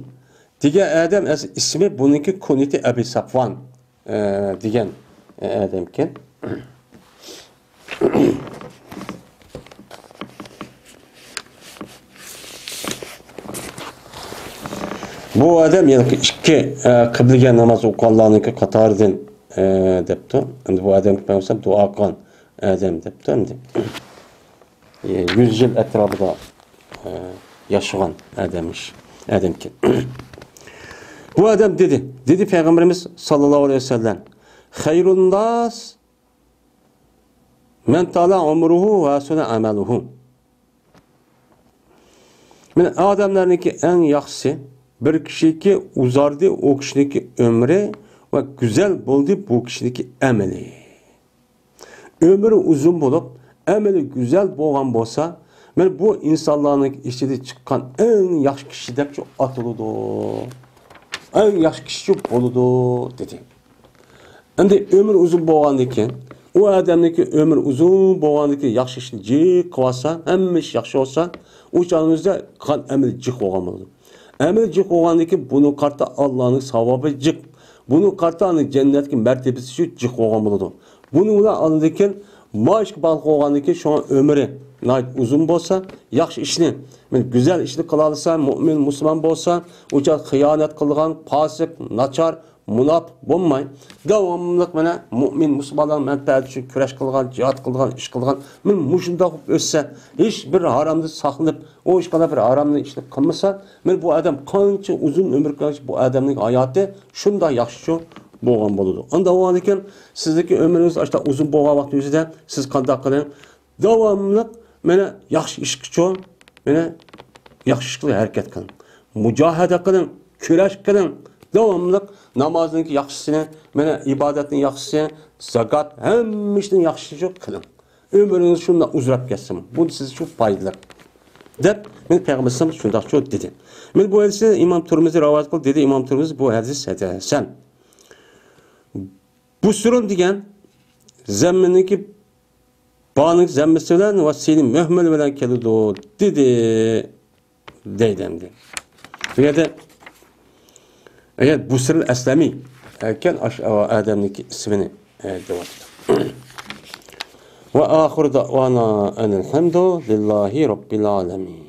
دېگەن ئادەم ئەس-، ئىسمى، بۇنىڭكى كۇنيىتى ئەبى سەفۋان، ئە، دېگەن، ئە، ئادەمكەن. بۇ ئادەم يەنە ئىككى، ئە، قىبلىگە ناماز ئوقۇغانلارنىڭكى قاتارىدىن، ئە، دەپتۇ. ئەمدى بۇ ئادەمگە پەيغەمبەر دۇئا قىلغان ئادەم دەپتۇ ئەمدى. ئە، يۈز يىل ئەتراپىدا، ئە، ياشىغان ئادەممىش، ئادەمكەن. بۇ ئادەم دېدى، دېدى پەيغەمبىرىمىز ساللاللاھۇ ئەلەيھى ۋەسەللەم، خەيرۇنناس مەن تالە ئۆمرۇھۇ ۋە ھەسۇنە ئەمەلۇھۇ. مانا ئادەملەرنىڭكى ئەڭ ياخشىسى بىر كىشىكى ئۇزاردى ئۇ كىشىنىڭكى ئۆمرى ۋە گۈزەل بولدى بۇ كىشىنىڭكى ئەمىلى. ئۆمرى ئۇزۇن بولۇپ، ئەمىلى گۈزەل بولغان بولسا، مانا بۇ ئىنسانلارنىڭ ئىچىدىن چىققان ئەڭ ياخشى كىشى دەپ شۇ ئاتىلىدۇ. ئەڭ ياخشى كىشى شۇ بولىدۇ، دېدى. ئەمدى ئۆمرى ئۇزۇن بولغاندىن كېيىن، ئۇ ئادەمنىڭكى ئۆمرى ئۇزۇن بولغاندىن كېيىن ياخشى ئىشنى جىق قىلىۋالسا، ھەممە ئىش ياخشى بولسا، ئۇ چاغنىڭ ئۆزىدە قىلغان ئەمىلى جىق بولغان بولىدۇ. ئەمىلى جىق بولغاندىن كېيىن بۇنىڭغا قارىتا ئاللانىڭ ساۋابى جىق. بۇنىڭغا قارىتا ئۇنىڭ جەننەتتىكى مەرتىبىسى شۇ جىق بولغان بولىدۇ. بۇنىڭ بىلەن ئاندىن كېيىن مانا شۇ باغلىق بولغاندىن كېيىن شۇڭا ئۆمرى ناھايىتى ئۇزۇن بولسا، ياخشى ئىشنى، مانا گۈزەل ئىشنى قىلالىسا، مۇئمىن، مۇسۇلمان بولسا، ئۇ چاغ خىيانەت قىلغان، پاسىق، ناچار، مۇناپىق بولماي، داۋاملىق مانا مۇئمىن مۇسۇلمانلارنىڭ مەنپەئەتى ئۈچۈن كۈرەش قىلغان، جىھاد قىلغان، ئىش قىلغان، مانا مۇشۇنداق بولۇپ ئۆتسە، ھېچ بىر ھارامدىن ساقلىنىپ، ئۇ ھېچقانداق بىر ھارامنى ئىشنى قىلمىسا، مانا بۇ ئادەم قانچە ئۇزۇن ئۆمۈر كۆرسە، بۇ ئادەمنىڭ ھاياتى شۇنداق ياخشىچۇ بولغان بولىدۇ. ئاندا بولغاندىن كېيىن سىزنىڭكى ئۆمرىڭىز ئاشۇنداق ئۇزۇن بولغان ۋاقىتنىڭ ئۆزىدە سىز قانداق قىلىڭ؟ داۋاملىق مانا ياخشى ئىشقىچۇ، مانا ياخشى ئىشقا ھەرىكەت قىلىڭ. مۇجاھىدە قىلىڭ، كۈرەش قىلىڭ. داۋاملىق نامازنىڭكى ياخشىسىنى، مانا ئىبادەتنىڭ ياخشىسى، زاكات، ھەممە ئىشنىڭ ياخشىسىچۇ قىلىڭ. ئۆمرىڭىز شۇنداق ئۇزىراپ كەتسىمۇ، بۇ سىز ئۈچۈن پايدىلىق، دەپ مانا پەيغەمبەر ئەلەيھىسسالام شۇنداقچۇ دېدى. مانا بۇ ھەدىسنى ئىمام تۇرمۇزى رىۋايەت قىلدى، دېدى ئىمام تۇرمۇزى، بۇ ھەدىس ھەسەن. بۇسرۇن دېگەن زەممىنىڭكى، بانىڭ زەممىسى بىلەن ۋە سىنى مۆھمىلى بىلەن كېلىدۇ، دېدى، دەيدۇ ئەمدى. بۇ يەردە ئەگەر بۇسرىل ئەسلەمى ئەكەن، ئاش-، ئادەمنىڭكى ئىسمىنى، ئە، دەۋاتىدۇ. ۋە ئاخىر دەۋانا ئەنىل ھەمدۇ لىللاھى رەببىل ئالەمىن.